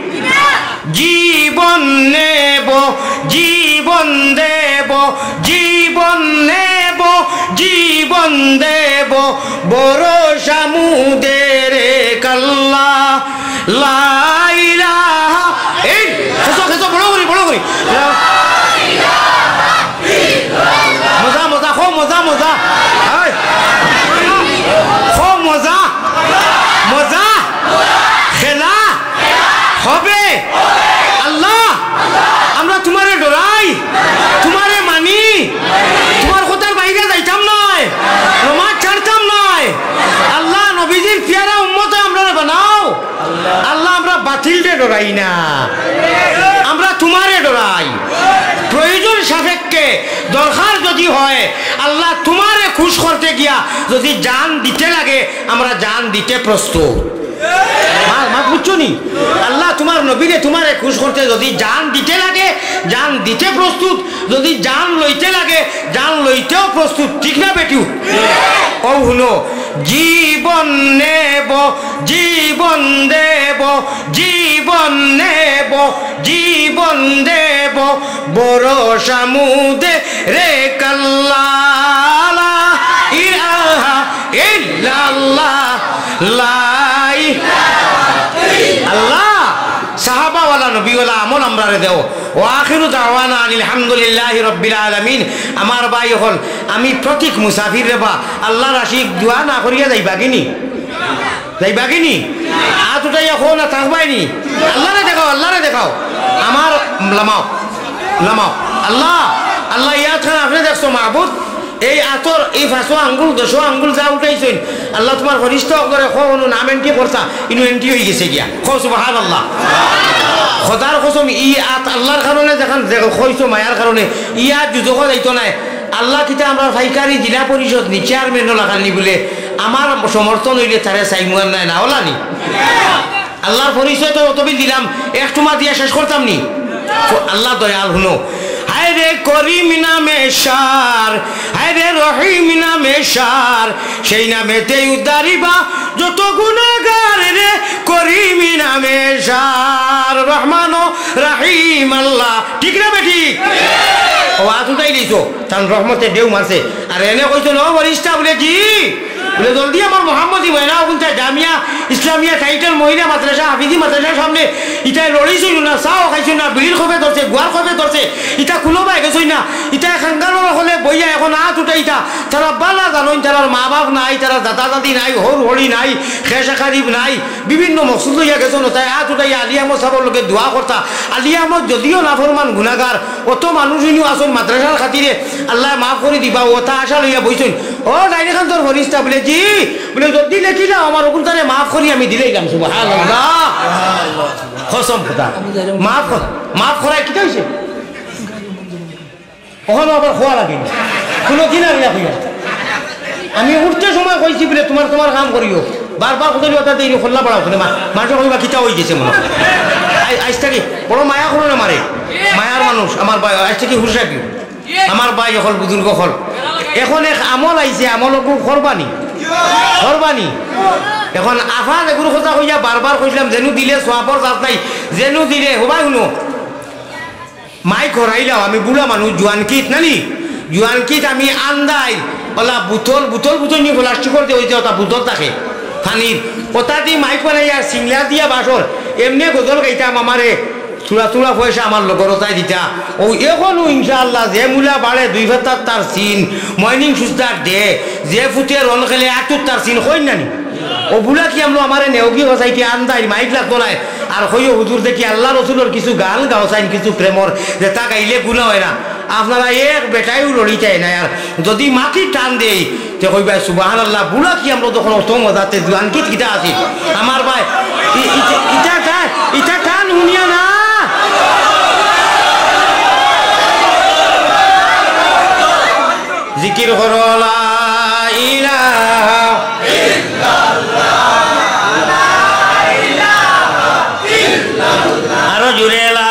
জীবন নেব, জীবন দেব, জীবন নেব, জীবন দেব, ভরসা মোদের এক আল্লাহ। লা ইলাহা ইল-, খেজো, খেজো, বড় করি, বড় করি। লা-, মজা, মজা, খুব মজা, মজা। এই। খুব মজা। মজা। খেলা। হবে। আল্লাহ, আমরা তুমারে ডরাই, তুমারে মানি, তুমার কথার বাইরে যাইতাম নায়, নমাজ ছাড়তাম নায়। আল্লাহ, নবীজির পিয়ারা উম্মতে আমরারে বানাও। আল্লাহ, আমরা বাতিলরে ডরাই না, আমরা তুমারে ডরাই। প্রয়োজন সাপেক্ষে দরকার যদি হয়, আল্লাহ, তুমারে খুশ করতে গিয়া যদি জান দিতে লাগে, আমরা জান দিতে প্রস্তুত। মা-, মাত বুঝছো নি? আল্লাহ, তুমার নবীরে তুমারে খুশ করতে যদি জান দিতে লাগে, জান দিতে প্রস্তুত, যদি জান লইতে লাগে, জান লইতেও প্রস্তুত, ঠিক না বেটিউ? অউ হুনো, জীবন নেব, জীবন দেব, জীবন নেব, জীবন দেব, ভরসা মোদের এক আল্লাহ, লা ইলাহা ইল্লাল্লাহ, লা ই-, আল্লাহ, সাহাবা ওয়ালা নবীওয়ালা আমল আমরারে দেও। ওয়া আখিরু দাওয়ানা আনিল হামদুলিল্লাহি রাব্বিল আলামিন। আমার ভাই অকল, আমি প্রতীক মুসাফির রে বা, আল্লাহর আশিক, দোয়া না করিয়া যাইবা কিনি? যাইবা কিনি? আত উঠাইয়া কও না, থাকবায় নি? আল্লাহরে দেখাও, আল্লাহরে দেখাও। আমার লামাও, লামাও। আল্লাহ, আল্লাহ, ই আতখান আপনে দেখছো মাবুদ, এই আতর এই পাঁচো আঙ্গুল, দশো আঙ্গুল যা উঠাইছইন, আল্লাহ তুমার ফিরিস্তা অকলরে কও, অনো নাম entry করতা, ইনো entry অইগেছে গিয়া। কও সুবহানাল্লাহ। খোদার কসম, ই আত আল্লাহর কারণে যেখান যে কইছো মায়ার কারণে, ই আত দুজখো যাইতো নায়। আল্লাহ কিতা আমরার পাইকারি জিলা পরিষদ নি, চেয়ারম্যানর লাখান নি বুলে, আমার সমর্থন অইলে তারে চাইমু আর নায়, না অলা নি? আল্লাহর পরিচয় তো অতবিল দিলাম, এক টুমা দিয়া শেষ করতাম নি? তো আল্লাহ দয়াল হুনো। হায় রে করিম নামে সার, হায় রে রহিম নামে সার, সেই নামেতেই উদ্ধারিবা যত গুনাগার রে, করিম নামে সার। রহমান ও রাহিম আল্লাহ, ঠিক না বেঠিক? ও আত উঠাই দিছো, তান রহমতে ঢেউ মারছে। আর এনে কইছো, "ও ফিরিস্তা," বুলে, "জি।" বুলে, "জলদি আমার মোহাম্মদী ময়না অগুনতায় জামিয়া ইসলামিয়া টাইটেল মহিলা মাদ্রাসা, হাফিজি মাদ্রাসার সামনে ইতায় লড়িছইন না, চাও খাইছইন না, বিড়ির খপে ধরছে, গুয়ার খপে ধরছে, ইতা কুনো বায় গেছইন না, ইতায় খাঙ্গালর অকলে বইয়া এখন আত উঠাইতা, তারা বালা জানইন, তারার মা বাপ নাই, তারার দাদা দাদি নাই, হউর হড়ি নাই, খেশ আকারিব নাই, বিভিন্ন মকসুদ লইয়া গেছইন, তাই আত উঠাইয়া আলী আহমদ সাবর লগে দোয়া করতা। আলী আহমদ যদিও নাফরমান গুনাগার, অত মানুষ ইনু আছইন মাদ্রাসার খাতিরে, আল্লায় মাফ করি দিবা, অতা আশা লইয়া বইছইন। ও ডাইনে খান তোর ফিরিস্তা বুলে, "জি।" বুলে, "জলদি লেখিলাও, আমার অগুনতারে মাফ করি আমি দিলাইলাম।" সুবহানাল্লাহ। কসম খোদা। মাফ কর-, মাফ করায় কিতা অইছে? অখনো আবার খোয়া লাগে। কুনো দিন আর না কইয়া। আমি উঠতে সময় কইছি বুলে, "তুমার, তুমার কাম করিও।" বারবার কইলে অতা দেরি খোল্লা বাড়াও, শুনে মা-, মানষে কইবা, "কিতা অইগেছে মনো অয়?" আই-, আইজ থাকি বড় মায়া করো না মারে। মায়ার মানুষ, আমার ভাই, আইজ থাকি হুশ রাখিও। আমার ভাই অকল, বুজুর্গ অকল, এখন এক আমল আইছে, আমল অগু করবা নি? করবা নি? এখন আফা এগুর কথা কইয়া বারবার কইছিলাম, যেনু দিলে সওয়াবর জাত নাই, যেনু দিলে, ও ভাই হুনো, মাইক হরাইলাও, আমি বুড়া মানুষ, জুয়ান কিত নানি, জুয়ান কিত আমি আন্দাই, অলা বুতল, বুতল, বুতল নি প্লাস্টিকর যে, ওই যে অতা বুতল থাকে, পানির, অতা দি মাইক বানাইয়া, সিংলা দিয়া বাঁশর, এমনে গজল গাইতাম, আমারে থুড়া থুড়া পয়সা আমার লগর অতায় দিতা। ও এখনো ইনশাআল্লাহ যে মুলা বাড়ে দুই ফাতাত তার চিন, মর্নিং সুজদার দে, যে ফুতে রন খেলে আটুত তার চিন, কইন নানি? ও বুড়া কি আমলো আমারে নেওগি হসাইতে আন্দাইর মাইক লাগতো নায়। আর কইও হুজুর দেখি আল্লাহ রসুলর কিছু গান গাওছাইন, কিছু প্রেমর, যেতা গাইলে গুনা অয় না। আপনারা এক বেটাইও লড়িতায় নায়। আর যদি মাটি টান দেই, তে কইবায়, "সুবহানাল্লাহ, বুড়া কি আমরা তখন অত মজাতে জুয়ান কিত কিতা আছিল?" আমার ভাই, ই-, ইটা, ইটা টান, ইটা টান হুনিয়া না। জিকির করো, লা ইলাহা। আরো জোরে, লা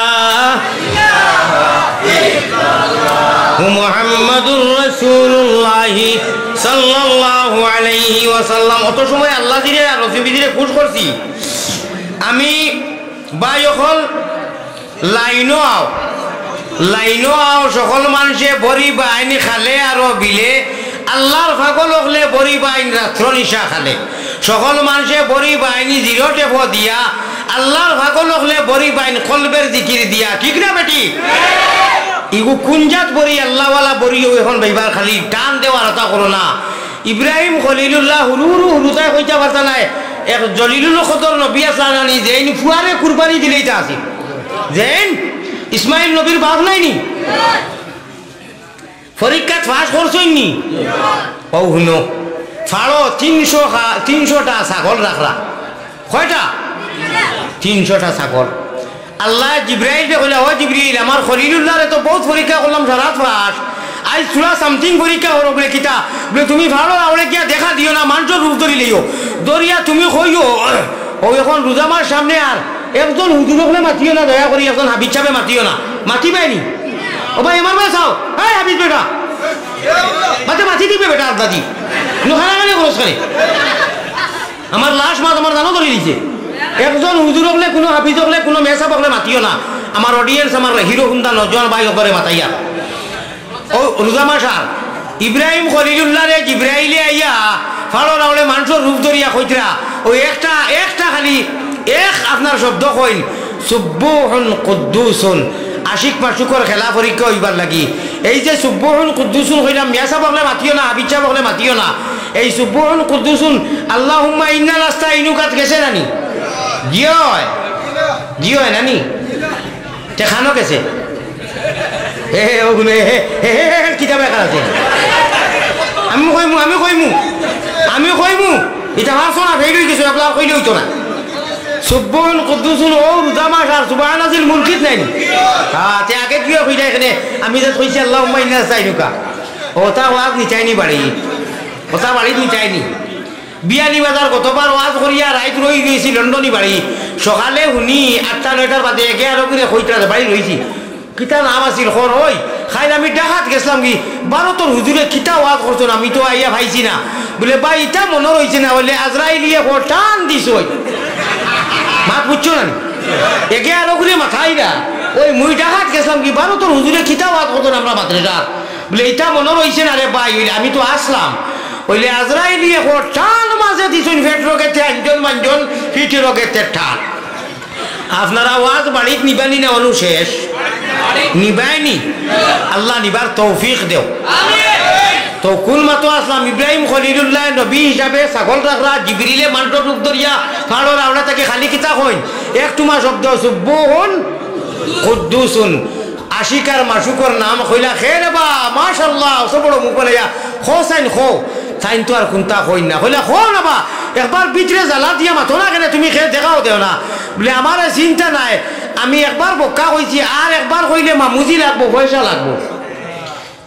মুহাম্মাদুর রাসূলুল্লাহি সাল্লাল্লাহু আলাইহি ওয়াসাল্লাম। অত সময় আল্লাহ দিরে আর রসুল দিরে খুশ করছি। আমি ভাই অকল লাইনো আও, লাইনো আও, সকল মানষে বড়ি বাইন খালে আরো বিলে, আল্লাহর পাগল অকলে বড়ি বাইন রাত্র নিশা খালে। সকল মানষে বড়ি বাইন জিরো টেপো দিয়া, আল্লাহর পাগল অকলে বড়ি বাইন কলবের জিকির দিয়া, ঠিক না বেঠিক? ইগু কুন জাত বড়ি, আল্লাহওয়ালা বড়ি, অউ এখন বেইবার খালি টান দেওয়ার অতা করো না। ইব্রাহিম খলিলুল্লাহ হুরু হুরু হুরুতায় কইতা পারতা নায়, এক জলিলুল কদর নবী আছলা নানি, যেইন ফুয়ারে কুরবানি দিলাইতা আছিল, যেইন ইসমাইল নবীর বাপ নায়নি? পরীক্ষাত পাশ করছইন নি? অউ হুনো, ফাড়ো তিনশো খা-, তিনশোটা ছাগল রাখরা। কয়টা? তিনশোটা ছাগল। আল্লায় জিব্রাইলরে কইলা, "ও জিব্রিল, আমার খলিলুল্লাহরে তো বউত পরীক্ষা করলাম, সারাত পাশ। আইজ থুড়া something পরীক্ষা করো।" বুলে, "কিতা?" বুলে, "তুমি ফাড়ো আওড়ে গিয়া দেখা দিও না, মানষর রূপ ধরিলাইও। ধরিয়া তুমি কইও, অউ এখন রোজা মাস সামনে আর একজন হুজুর অকলে মাতিও না, দয়া করি একজন হাফিজ সাবে মাতিও না।" মাতিবায়নি? ও ভাই, আমার ভাই চাও, এই হাফিজ বেটা, মাতে মাতি দিবে বেটা, আড্ডা দি। নখানা খালি খরচ করে। আমার লাশ মাত আমার জানো ধরি দিছে। একজন হুজুর অকলে, কুনু হাফিজ অকলে, কুনু মেসাব অকলে মাতিও না। আমার audience, আমার হিরো হুন্দা নজওয়ান ভাই অকলে মাতাইয়া। অউ রোজা মাস আর ইব্রাহিম খলিলুল্লাহরে জিব্রাইলে আইয়া ফাড়র আওড়ে মানষর রূপ ধরিয়া কইতরা, অউ একটা, একটা খালি এক আপনার শব্দ কইন, সুব্বুহুন কুদ্দুসুন, আশিক মাশুকর খেলা পরীক্ষা অইবার লাগি। এই যে সুব্বুহুন কুদ্দুসুন কইলাম, মিয়া সাব অকলে মাতিও না, হাফিজ সাব অকলে মাতিও না। এই সুব্বুহুন কুদ্দুসুন, আল্লাহুম্মা ইন্না নাস্তাইনুকাত গেছে না নি? জি অয়, জি অয় না নি? তে খানো গেছে? হে, হে, ও গুনে, হে, হে, হে, হে, কিতাবে লেখা আছে। আমি কইমু, আমি কইমু, আমি কইমু। ইটা পারছো না, ফেইল অই গেছো, এবলা কইলে অইতো না। সুব্বুহুন কুদ্দুসুন, ও রোজা মাস আর সুবহানাজিল মুলকিত নাই নি? হ্যাঁ, তে আগে কিও কইলা এখানে, আমি যে কইছি আল্লাহুম্মা ইন্না নাস্তাইনুকা। ওটা ওয়াজ নিতাইনি বাড়ি, ওটা বাড়ি নিতাইনি। বিয়ানীবাজার গতবার ওয়াজ করিয়া রাইত রই গেছি লন্ডনী বাড়ি। সকালে হুনি আটটা নয়টার বাদে একে আরো করে কইতরা বাড়ি রইছি। কিতা নাম আছিল খর ওই? খাইল আমি ঢাকাত গেছলাম কি, ভারতর হুজুরে কিতা ওয়াজ করছইন আমি তো আইয়া পাইছি না। বুলে, "ভাই, ইটা মনো রইছে না, অইলে আজরাইলিয়ে খর টান দিছইন।" মাত বুঝছো না নি? একে আরো করে মাথাইরা, ওই মুই ঢাকাত গেছলাম কি, ভারতর হুজুরে কিতা ওয়াজ করছইন আমরা মাদ্রাসাত। বুলে, "ইটা মনো রইছে না রে ভাই, অইলে আমি তো আছলাম।" অইলে আজরাইলিয়ে খর টান মাঝে দিছইন, ফেট রগেতে আঞ্জন মাঞ্জন, ফিট রগেতে টান। আপনারা ওয়াজ বাড়িত নিবানি না, অনু শেষ? নিবায়নি? আল্লাহ নিবার তৌফিক দেও। তো কুন মাতো আছলাম, ইব্রাহিম খলিলুল্লাহ নবী হিসাবে ছাগল রাখরা, জিবরিলে মানষর রূপ ধরিয়া ফাড়র আওড়া থাকি খালি কিতা কইন? এক টুমা শব্দ, সুব্বুহুন কুদ্দুসুন। আশিক আর মাশুকর নাম কইলা, "খে রে বা, মাশাআল্লাহ, অত বড় মুখ বানাইয়া, খো সাইন খো।" তাইন তো আর কুন্তা কইন না। কইলা, "খো না বা, একবার ভিতরে জ্বালা দিয়া মাতো না কেনে, তুমি খে দেখাও দেও না।" বুলে, "আমারে চিন্তা নাই, আমি একবার বক্কা কইছি, আর একবার কইলে মামুজি লাগবো, পয়সা লাগবো।"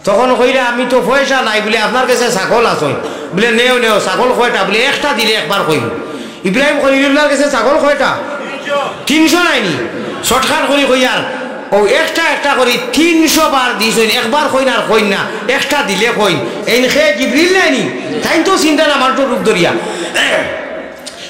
তখন কইরা, "আমি তো পয়সা নাই।" বুলে, "আপনার গেছে ছাগল আছইন।" বুলে, "নেও, নেও, ছাগল কয়টা?" বুলে, "একটা দিলে একবার কইমু।" ইব্রাহিম খলিলুল্লাহর গেছে ছাগল কয়টা? তিনশো নায়নি? শর্টকাট করি কইয়ার, অউ একটা একটা করি তিনশো বার দিছইন, একবার কইন আর কইন না, একটা দিলে কইন। এইন খে জিবরিল নায়নি? তাইন তো চিন্তা না, মানষর রূপ ধরিয়া।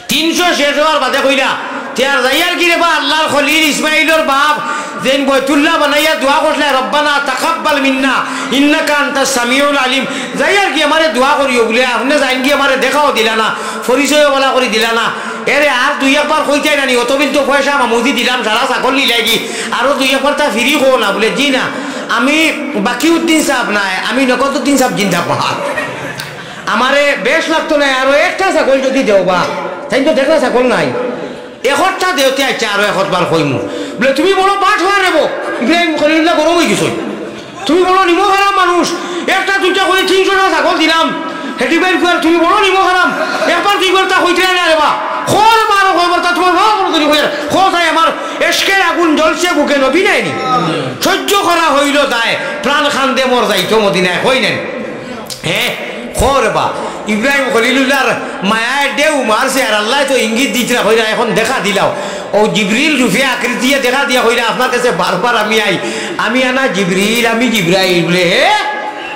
তিনশো শেষ অওয়ার বাদে কইলা, "তে আর যাইয়ার কি রে বা, আল্লাহর খলিল ইসমাইলর বাপ, যেইন বয়তুল্লাহ বানাইয়া দোয়া করছলা, 'রব্বানা তাকাব্বাল মিন্না ইন্নাকা আনতাস সামিউল আলিম।' যাইয়ার কি আমারে দোয়া করিও।" বুলে, "আপনে যাইন কি আমারে দেখাও দিলা না, পরিচয়ও বালা করি দিলা না। এরে আর দুই একবার কইতায় নানি, অতবিল তো পয়সা মামুজি দিলাম, সারা ছাগল নিলায় গি, আরো দুই একবার তা ফিরি কও না।" বুলে, "জি না, আমি বাকিউদ্দিন সাব নায়, আমি নগদউদ্দিন সাব জিন্দাবাদ।" আমারে বেশ লাগতো নায়, আরো একটা ছাগল যদি দেও বা। তাইন তো দেখরা ছাগল নাই। একটা দেওতে আইচ্ছা, আরো একবার কইমু। বুলে, "তুমি বড় বাটপার রে বা।" ইব্রাহিম খলিলুল্লাহ গরম অই গেছইন। "তুমি বড় নিমক হারাম মানুষ। একটা দুইটা করি তিনশোটা ছাগল দিলাম। হেটি বের কর, তুমি বড় নিমক হারাম। একবার দুইবার তা কইতে না রে বা। খর বারো কয়বার তা তোমার বাবা বড় করি কইয়ার। খর তাই আমার এশকের আগুন জ্বলছে বুকে, নবী নায়নি। সহ্য করা হইল দায়, প্রাণ কান্দে মোর যাইতো মদিনায়।" কইন না নি? হে, খো রে বা, ইব্রাহিম খলিলুল্লাহর মায়ায় ঢেউ মারছে, আর আল্লায় তো ইঙ্গিত দিছলা, কইরা, "এখন দেখা দিলাও।" অউ জিবরিল রূপে আকৃতিয়ে দেখা দিয়া কইরা, "আপনার গেছে বারবার আমি আই, আমি আনা জিবরিল, আমি জিব্রাইল।" বুলে, "হে,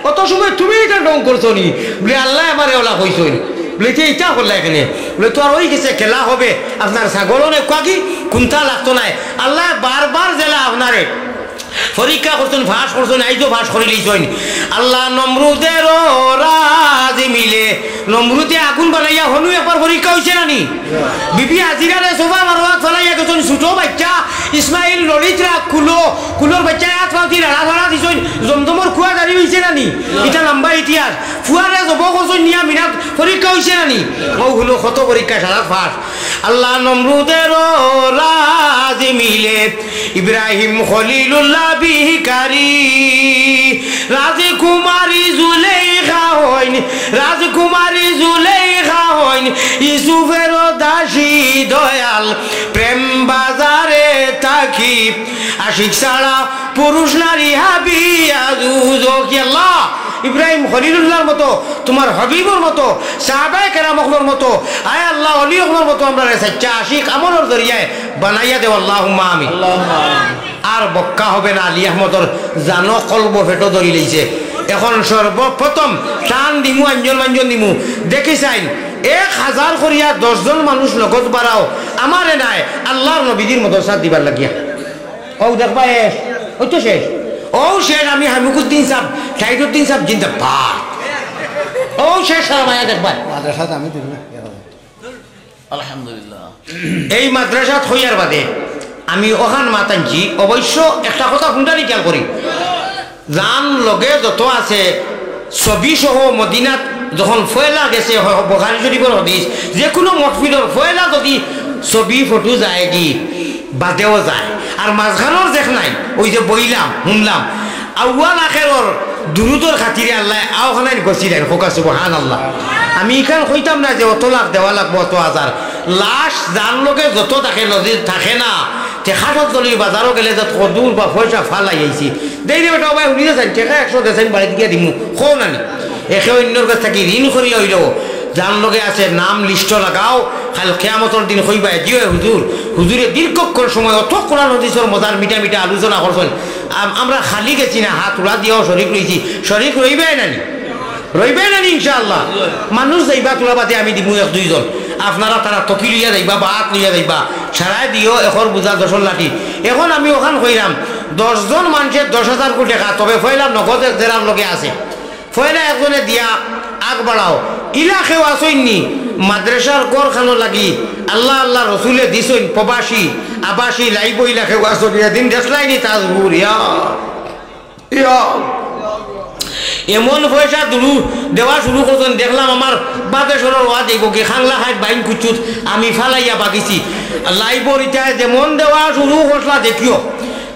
অত সময় তুমি ইটা ঢং করছো নি?" বুলে, "আল্লায় আমারে অলা কইছইন।" বুলে, "তে ইটা করলায় কেনে?" বুলে, "তো আর অই গেছে, খেলা হবে, আপনার ছাগলও নেউক্কা কি, কুন্তা লাগতো নায়।" আল্লায় বারবার যেলা আপনারে পরীক্ষা করছইন, ফাঁস করছইন, আইজও ফাঁস করিলিছইন। আল্লাহ নমরুদেরও রাজি মিলে, নমরুদে আগুন বানাইয়া হনু একবার পরীক্ষা অইছে না নি? বিবি হাজিরারে সোফা মারওয়াত ফালাইয়া গেছইন, ছোট বাইচ্চা ইসমাইল লড়িতরা কুলো, কুলোর বাইচ্চায় আত পাও দি লাড়া ফাড়া দিছইন, জমজমর কুয়া জারি অইছে না নি? ইটা লম্বা ইতিহাস। ফুয়ারে জব করছইন নিয়া মিনাত, পরীক্ষা অইছে না নি? অউ হুনো কত পরীক্ষা, সারা ফাঁস। আল্লাহ নমরুদেরও রাজি মিলে, ইব্রাহিম খলিলুল্লাহ ভিখারি। রাজকুমারী জুলেখা হইন, রাজকুমারী জুলেখা হইন, ইউসুফেরও দাসী দয়াল, প্রেম বাজারে থাকি। আশিক ছাড়া পুরুষ নারী হাবিয়া দুজখি। আল্লাহ, ইব্রাহিম খলিলুল্লাহর মতো, তুমার হাবিবর মতো, সাহাবায়ে কেরাম অকলর মতো, আয় আল্লাহ, অলি অকলর মতো আমরারে সাচ্চা আশিক আমলর জরিয়ায় বানাইয়া দেও, আল্লাহুম্মা আমিন। আল্লাহুম্মা আমিন। আর বক্কা হবে না, আলী আহমদর জানো কলব ফেটো ধরিলাইছে। এখন সর্বপ্রথম টান দিমু, আঞ্জন মাঞ্জন দিমু, দেখি চাইন, এক হাজার করিয়া দশ জন মানুষ নগদ বাড়াও, আমারে নায়, আল্লাহর নবীজির মাদ্রাসাত দিবার লাগিয়া। অউ দেখবায়, অউ তো শেষ। অউ শেষ, আমি হামিকুদ্দিন সাব, সাইদুদ্দিন সাব জিন্দাবাদ। অউ শেষ, সারা মায়া দেখবায়। মাদ্রাসাত আমি দিব না। আলহামদুলিল্লাহ। এই মাদ্রাসাত হইয়ার বাদে আমি অখান মাত আনছি, অবশ্য একটা কথা হুনতানি খেয়াল করি, যান লগে যত আছে, ছবি সহ মদিনাত যখন পয়লা গেছে, হ-, বুখারী শরীফর হাদিস, যেকুনু মহফিলর পয়লা যুদি ছবি ফটো যায়গি, বাদেও যায়। আর মাঝখানর যেখ নাই, ওই যে বইলাম, হুনলাম, আউয়াল আখেরর দুরুদর খাতিরে আল্লায় আওখানাইন গছিলাইন, কউক্কা সুবহানাল্লাহ। আমি ইখান কইতাম না যে অত লাখ দেওয়া লাগবো, অত হাজার। লাশ যান লগে যত থাকে, নজির থাকে না, তে খাটত লইয়া বাজারো গেলে যত কদুর বা পয়সা ফালাই আইছি। দেই রে বেটা, ও ভাই, হুনি যাইন, টেকা একশো দেছইন, বাড়িত গিয়া দিমু, কও না নি? একে অইন্যর গেছ থাকি ঋণ করিয়া অইলেও, যান লগে আছে, নাম লিস্টো লাগাও, কাইল কিয়ামতর দিন কইবা, "এ দিও এ হুজুর, হুজুরে দীর্ঘক্ষণ সময় অত কোরআন হাদিসর মজার মিঠা মিঠা আলোচনা করছইন, আম-, আমরা খালি গেছি না, হাত উড়া দিয়াও শরিক রইছি।" শরিক রইবায় না নি? রইবায় না নি ইনশাআল্লাহ? মানুষ যাইবা তুলা বাদে আমি দিমু এক দুইজন, আপনারা তারা তকি লইয়া যাইবা বা আত লইয়া যাইবা, সারায় দিও একর বুঝা দশর লাঠি। এখন আমি অখান কইরাম, দশ জন মানষে দশ হাজার কু টেকা, তবে পয়লা নগদ এক জেরার লগে আছে, পয়লা একজনে দিয়া আগ বাড়াও। ইলা কেউ আছইন নি মাদ্রাসার ঘরখানো লাগি আল্লাহ আল্লাহ রসুলে দিছইন, প্রবাসী, আবাসী, লাইবো, ইলা কেউ আছইন নি? এদিন দেখলায় নি তাজপুর, ইয়া, ইয়া। এমন পয়সা দুরু দেওয়া শুরু করছইন, দেখলাম আমার বাদে সরর ওয়া যাইবো কি, খাংলা খাইট বাইন কুচুত আমি ফালাইয়া বাগিছি। লাইবর ইটায় যেমন দেওয়া শুরু করছলা দেখিও,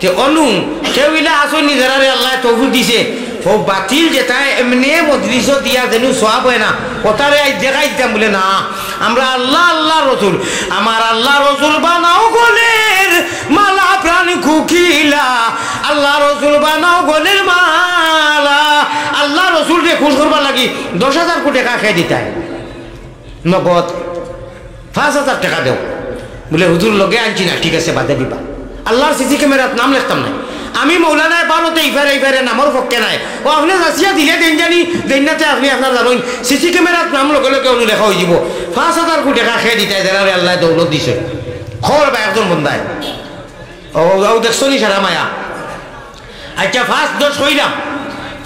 তে অনু, কেউ ইলা আছইন নি যেরারে আল্লায় তৌফিক দিছে, অউ বাতিল যেতায় এমনে মজলিসো দিয়া যেনু সওয়াব অয় না, অতারে আইজ দেখাই দিতাম বুলে না। আমরা আল্লাহ, আল্লাহ রসুল, আমার আল্লাহ রসুল বানাও গলের মালা প্রাণ কুকিলা, আল্লাহ রসুল বানাও গলের মালা। আল্লাহ রসুলরে খুশ করবার লাগি দশ হাজার কু টেকা কে দিতায়। নগদ পাঁচ হাজার টেকা দেও। বুলে, "হুজুর, লগে আনছি না।" "ঠিক আছে, বাদে দিবা।" আল্লাহর সিসি ক্যামেরাত নাম লেখতাম নায়। আমি মৌলানায় ভারতে ইফারে ইফারে নামর পক্ষে নায়। ও আপনে যাচিয়া দিলে দেইন জানি, দেইন না তে আপনে আপনার জানইন। সিসি ক্যামেরাত নাম লগে লগে অনু লেখা অইযিবো। পাঁচ হাজার কু টেকা কে দিতায়, যেরারে আল্লায় দৌলত দিছে। খবর বা একজন বন্দায়। ও, ও দেখছো নি সারা মায়া? আচ্ছা, পাঁচ দশ কইলাম,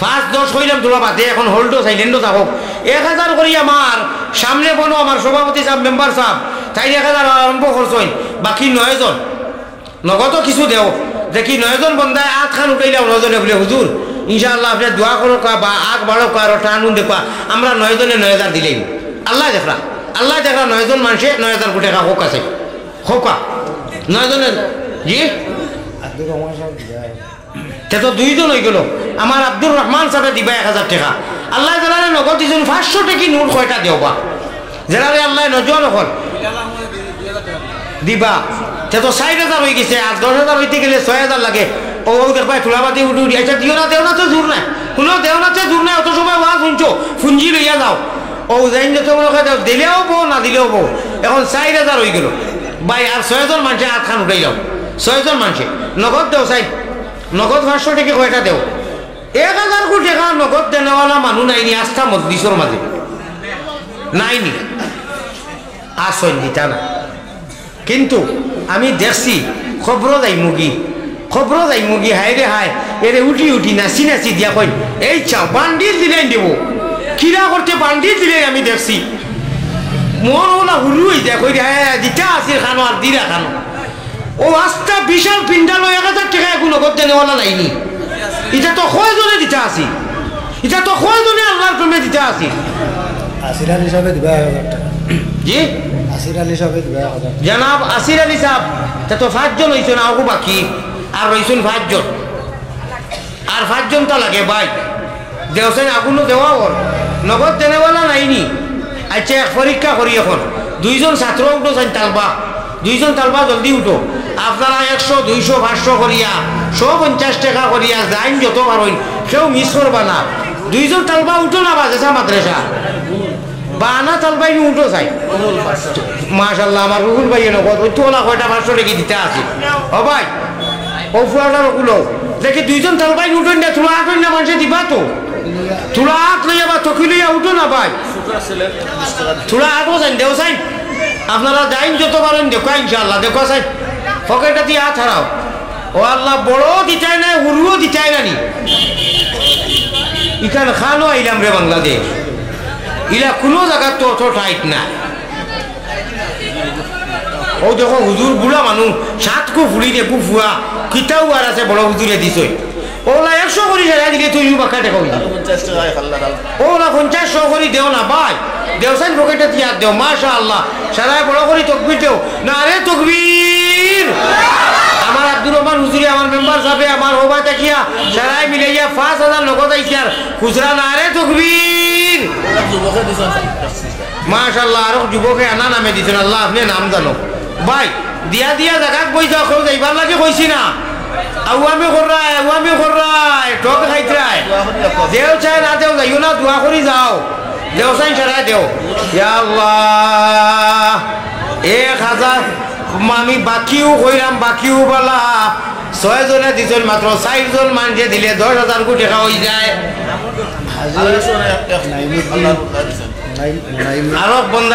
পাঁচ দশ কইলাম, তুলা বাদে এখন hold ও, silent ও থাকউক। এক হাজার করি আমার সামনে বনো, আমার সভাপতি সাব, মেম্বার সাব, তাইন এক হাজার আরম্ভ করছইন, বাকি নয় জন। নগদও কিছু দেও, দেখি নয় জন বন্দায় আতখান উঠাইলাও, নয় জনে বুলে, "হুজুর, ইনশাআল্লাহ আপনে দোয়া করউক্কা বা আগ বাড়উক্কা, আরো টানুন দেখবা, আমরা নয় জনে নয় হাজার দিলাইমু।" আল্লায় দেখরা, আল্লায় দেখরা, নয় জন মানষে নয় হাজার কু টেকা কউক্কা চাই। কউক্কা। নয় জনে, জি? আব্দুর রহমান সাব দিবা। তে তো দুইজন অইগেলো। আমার আব্দুর রহমান সাবে দিবা এক হাজার টেকা। আল্লায় যেরারে নগদ দিছইন, পাঁচশো টেকি নোট কয়টা দেও বা? যেরারে আল্লায় নজর অকল দিবা। তে তো চাইর হাজার অইগেছে, আর দশ হাজার অইতে গেলে ছয় হাজার লাগে। ও, ও দেখবায়, তুলা বাদে উঠি উঠি। আচ্ছা, দিও না, দেও না তে জুর নাই। হুনো, দেও না তে জুর নাই, অত সময় ওয়াজ হুনছো, পুঞ্জি লইয়া যাও। ও, যাইন যত বড় কথা দেও, দিলেও বউ, না দিলেও বউ। এখন চাইর হাজার অইগেলো। ভাই, আর ছয় জন মানষে আতখান উঠাইলাও। ছয় জন মানষে। নগদ দেও চাই। নগদ পাঁচশো টেকি কয়টা দেও? এক হাজার কু টেকা নগদ দেনেওয়ালা মানুষ নাইনি আস্তা মজলিসর মাঝে? নাইনি? আছইন, দিতা না। কিন্তু আমি দেখছি, কবরো যাইমুগি, কবরো যাইমুগি, হায় রে হায়, এরে উঠি উঠি নাচি নাচি দিয়া কইন, "এই চাও, বান্ডিল দিলাইন দিবো।" কিলা করতে বান্ডিল দিলাইন আমি দেখছি। মন অলা হুরু অইযায়, কই রে, "হায়, হায়, দিতা আছিল খানো আর দিরা খানো।" ও আস্তা বিশাল পিন্ডালো এক হাজার টেকা এগু নগদ দেনেওয়ালা নাইনি। ইতা তো কয়জনে দিতা আছি? ইতা তো কয়জনে আল্লাহর প্রেমে দিতা আছি? আসির আলী সাবে দিবা এক হাজার টেকা। জি? আসির আলী সাবে দিবা এক হাজার। জনাব আসির আলী সাব, তে তো পাঁচজন অইছইন, আগু বাকি আর রইছইন পাঁচজন। আর পাঁচজন তা লাগে ভাই। দেওছইন আগুনও দেওয়া ওর। নগদ দেনেওয়ালা নাইনি। আচ্ছা, এক পরীক্ষা করি এখন। দুইজন ছাত্র উঠো চাইন তালবা। দুইজন তালবা জলদি উঠো। আপনারা একশো, দুইশো, পাঁচশো করিয়া, শো পঞ্চাশ টেকা করিয়া, যাইন যত পারইন, কেউ মিস করবা না। দুইজন তালবা উঠো না, বাজেসা মাদ্রাসা। বানা তালবাইন উঠো চাই। মাশাআল্লাহ, আমার রুহুল ভাই এনে কত, ওই তোলা কয়টা পাঁচশো টেকা দিতা আছে। ও ভাই, ও ফুয়াটার ওগুলো। দেখি দুইজন তালবাইন উঠইন না, তুলা আটইন না, মানষে দিবা তো। তুলা আট লইয়া বা তকি লইয়া উঠো না ভাই। তুলা আটও চাইন, দেও চাইন। আপনারা যাইন যত পারইন, দেখো ইনশাআল্লাহ, দেখো চাইন। পকেটে দিয়া আত হারাও। ও আল্লাহ, বড়ও দিতায় নায়, হুরুও দিতায় না নি। ইখান খানো আইলাম রে বাংলাদেশ। ইলা কুনু জাগাত তো অত টাইট না। অউ দেখো হুজুর বুড়া মানুষ, সাত কু ফুড়ি রে কু ফুয়া, কিতাও আর আছে বড় হুজুরে দিছইন। অউলা একশো করি সারাই দিলে তুই বাক্কা টেকা অইযিবো। অউলা পঞ্চাশ শো করি দেও না ভাই, দেও চাইন পকেটে দিয়া দেও, মাশাআল্লাহ। সারাই বড় করি তকবির দেও, নারে তকবির। আমার আব্দুর রহমান হুজুরে, আমার মেম্বার সাবে, আমার হবা থাকিয়া, সারাই মিলাইয়া পাঁচ হাজার নগদ আইছে আর খুচরা, নারে তকবির। মাশাআল্লাহ, আরো যুবকে আনা নামে দিছইন, আল্লাহ আপনে নাম জানো। ভাই, দিয়া দিয়া জাগাত বই যাও, কেউ যাইবার লাগি কইছি না। আওয়ামি কররায়, আওয়ামি কররায়, ঠগ খাইতরায়। দেও চায় না দেও, যাইও না, দোয়া করি যাও। দেও চাইন সারাই দেও। ইয়া আল্লাহ, এক হাজার আমি বাকিও কইরাম, বাকিও বালা। ছয় জনে দিছইন, মাত্র চাইর জন মানষে দিলে দশ হাজার কু টেকা অইযায়। আরো বন্ধ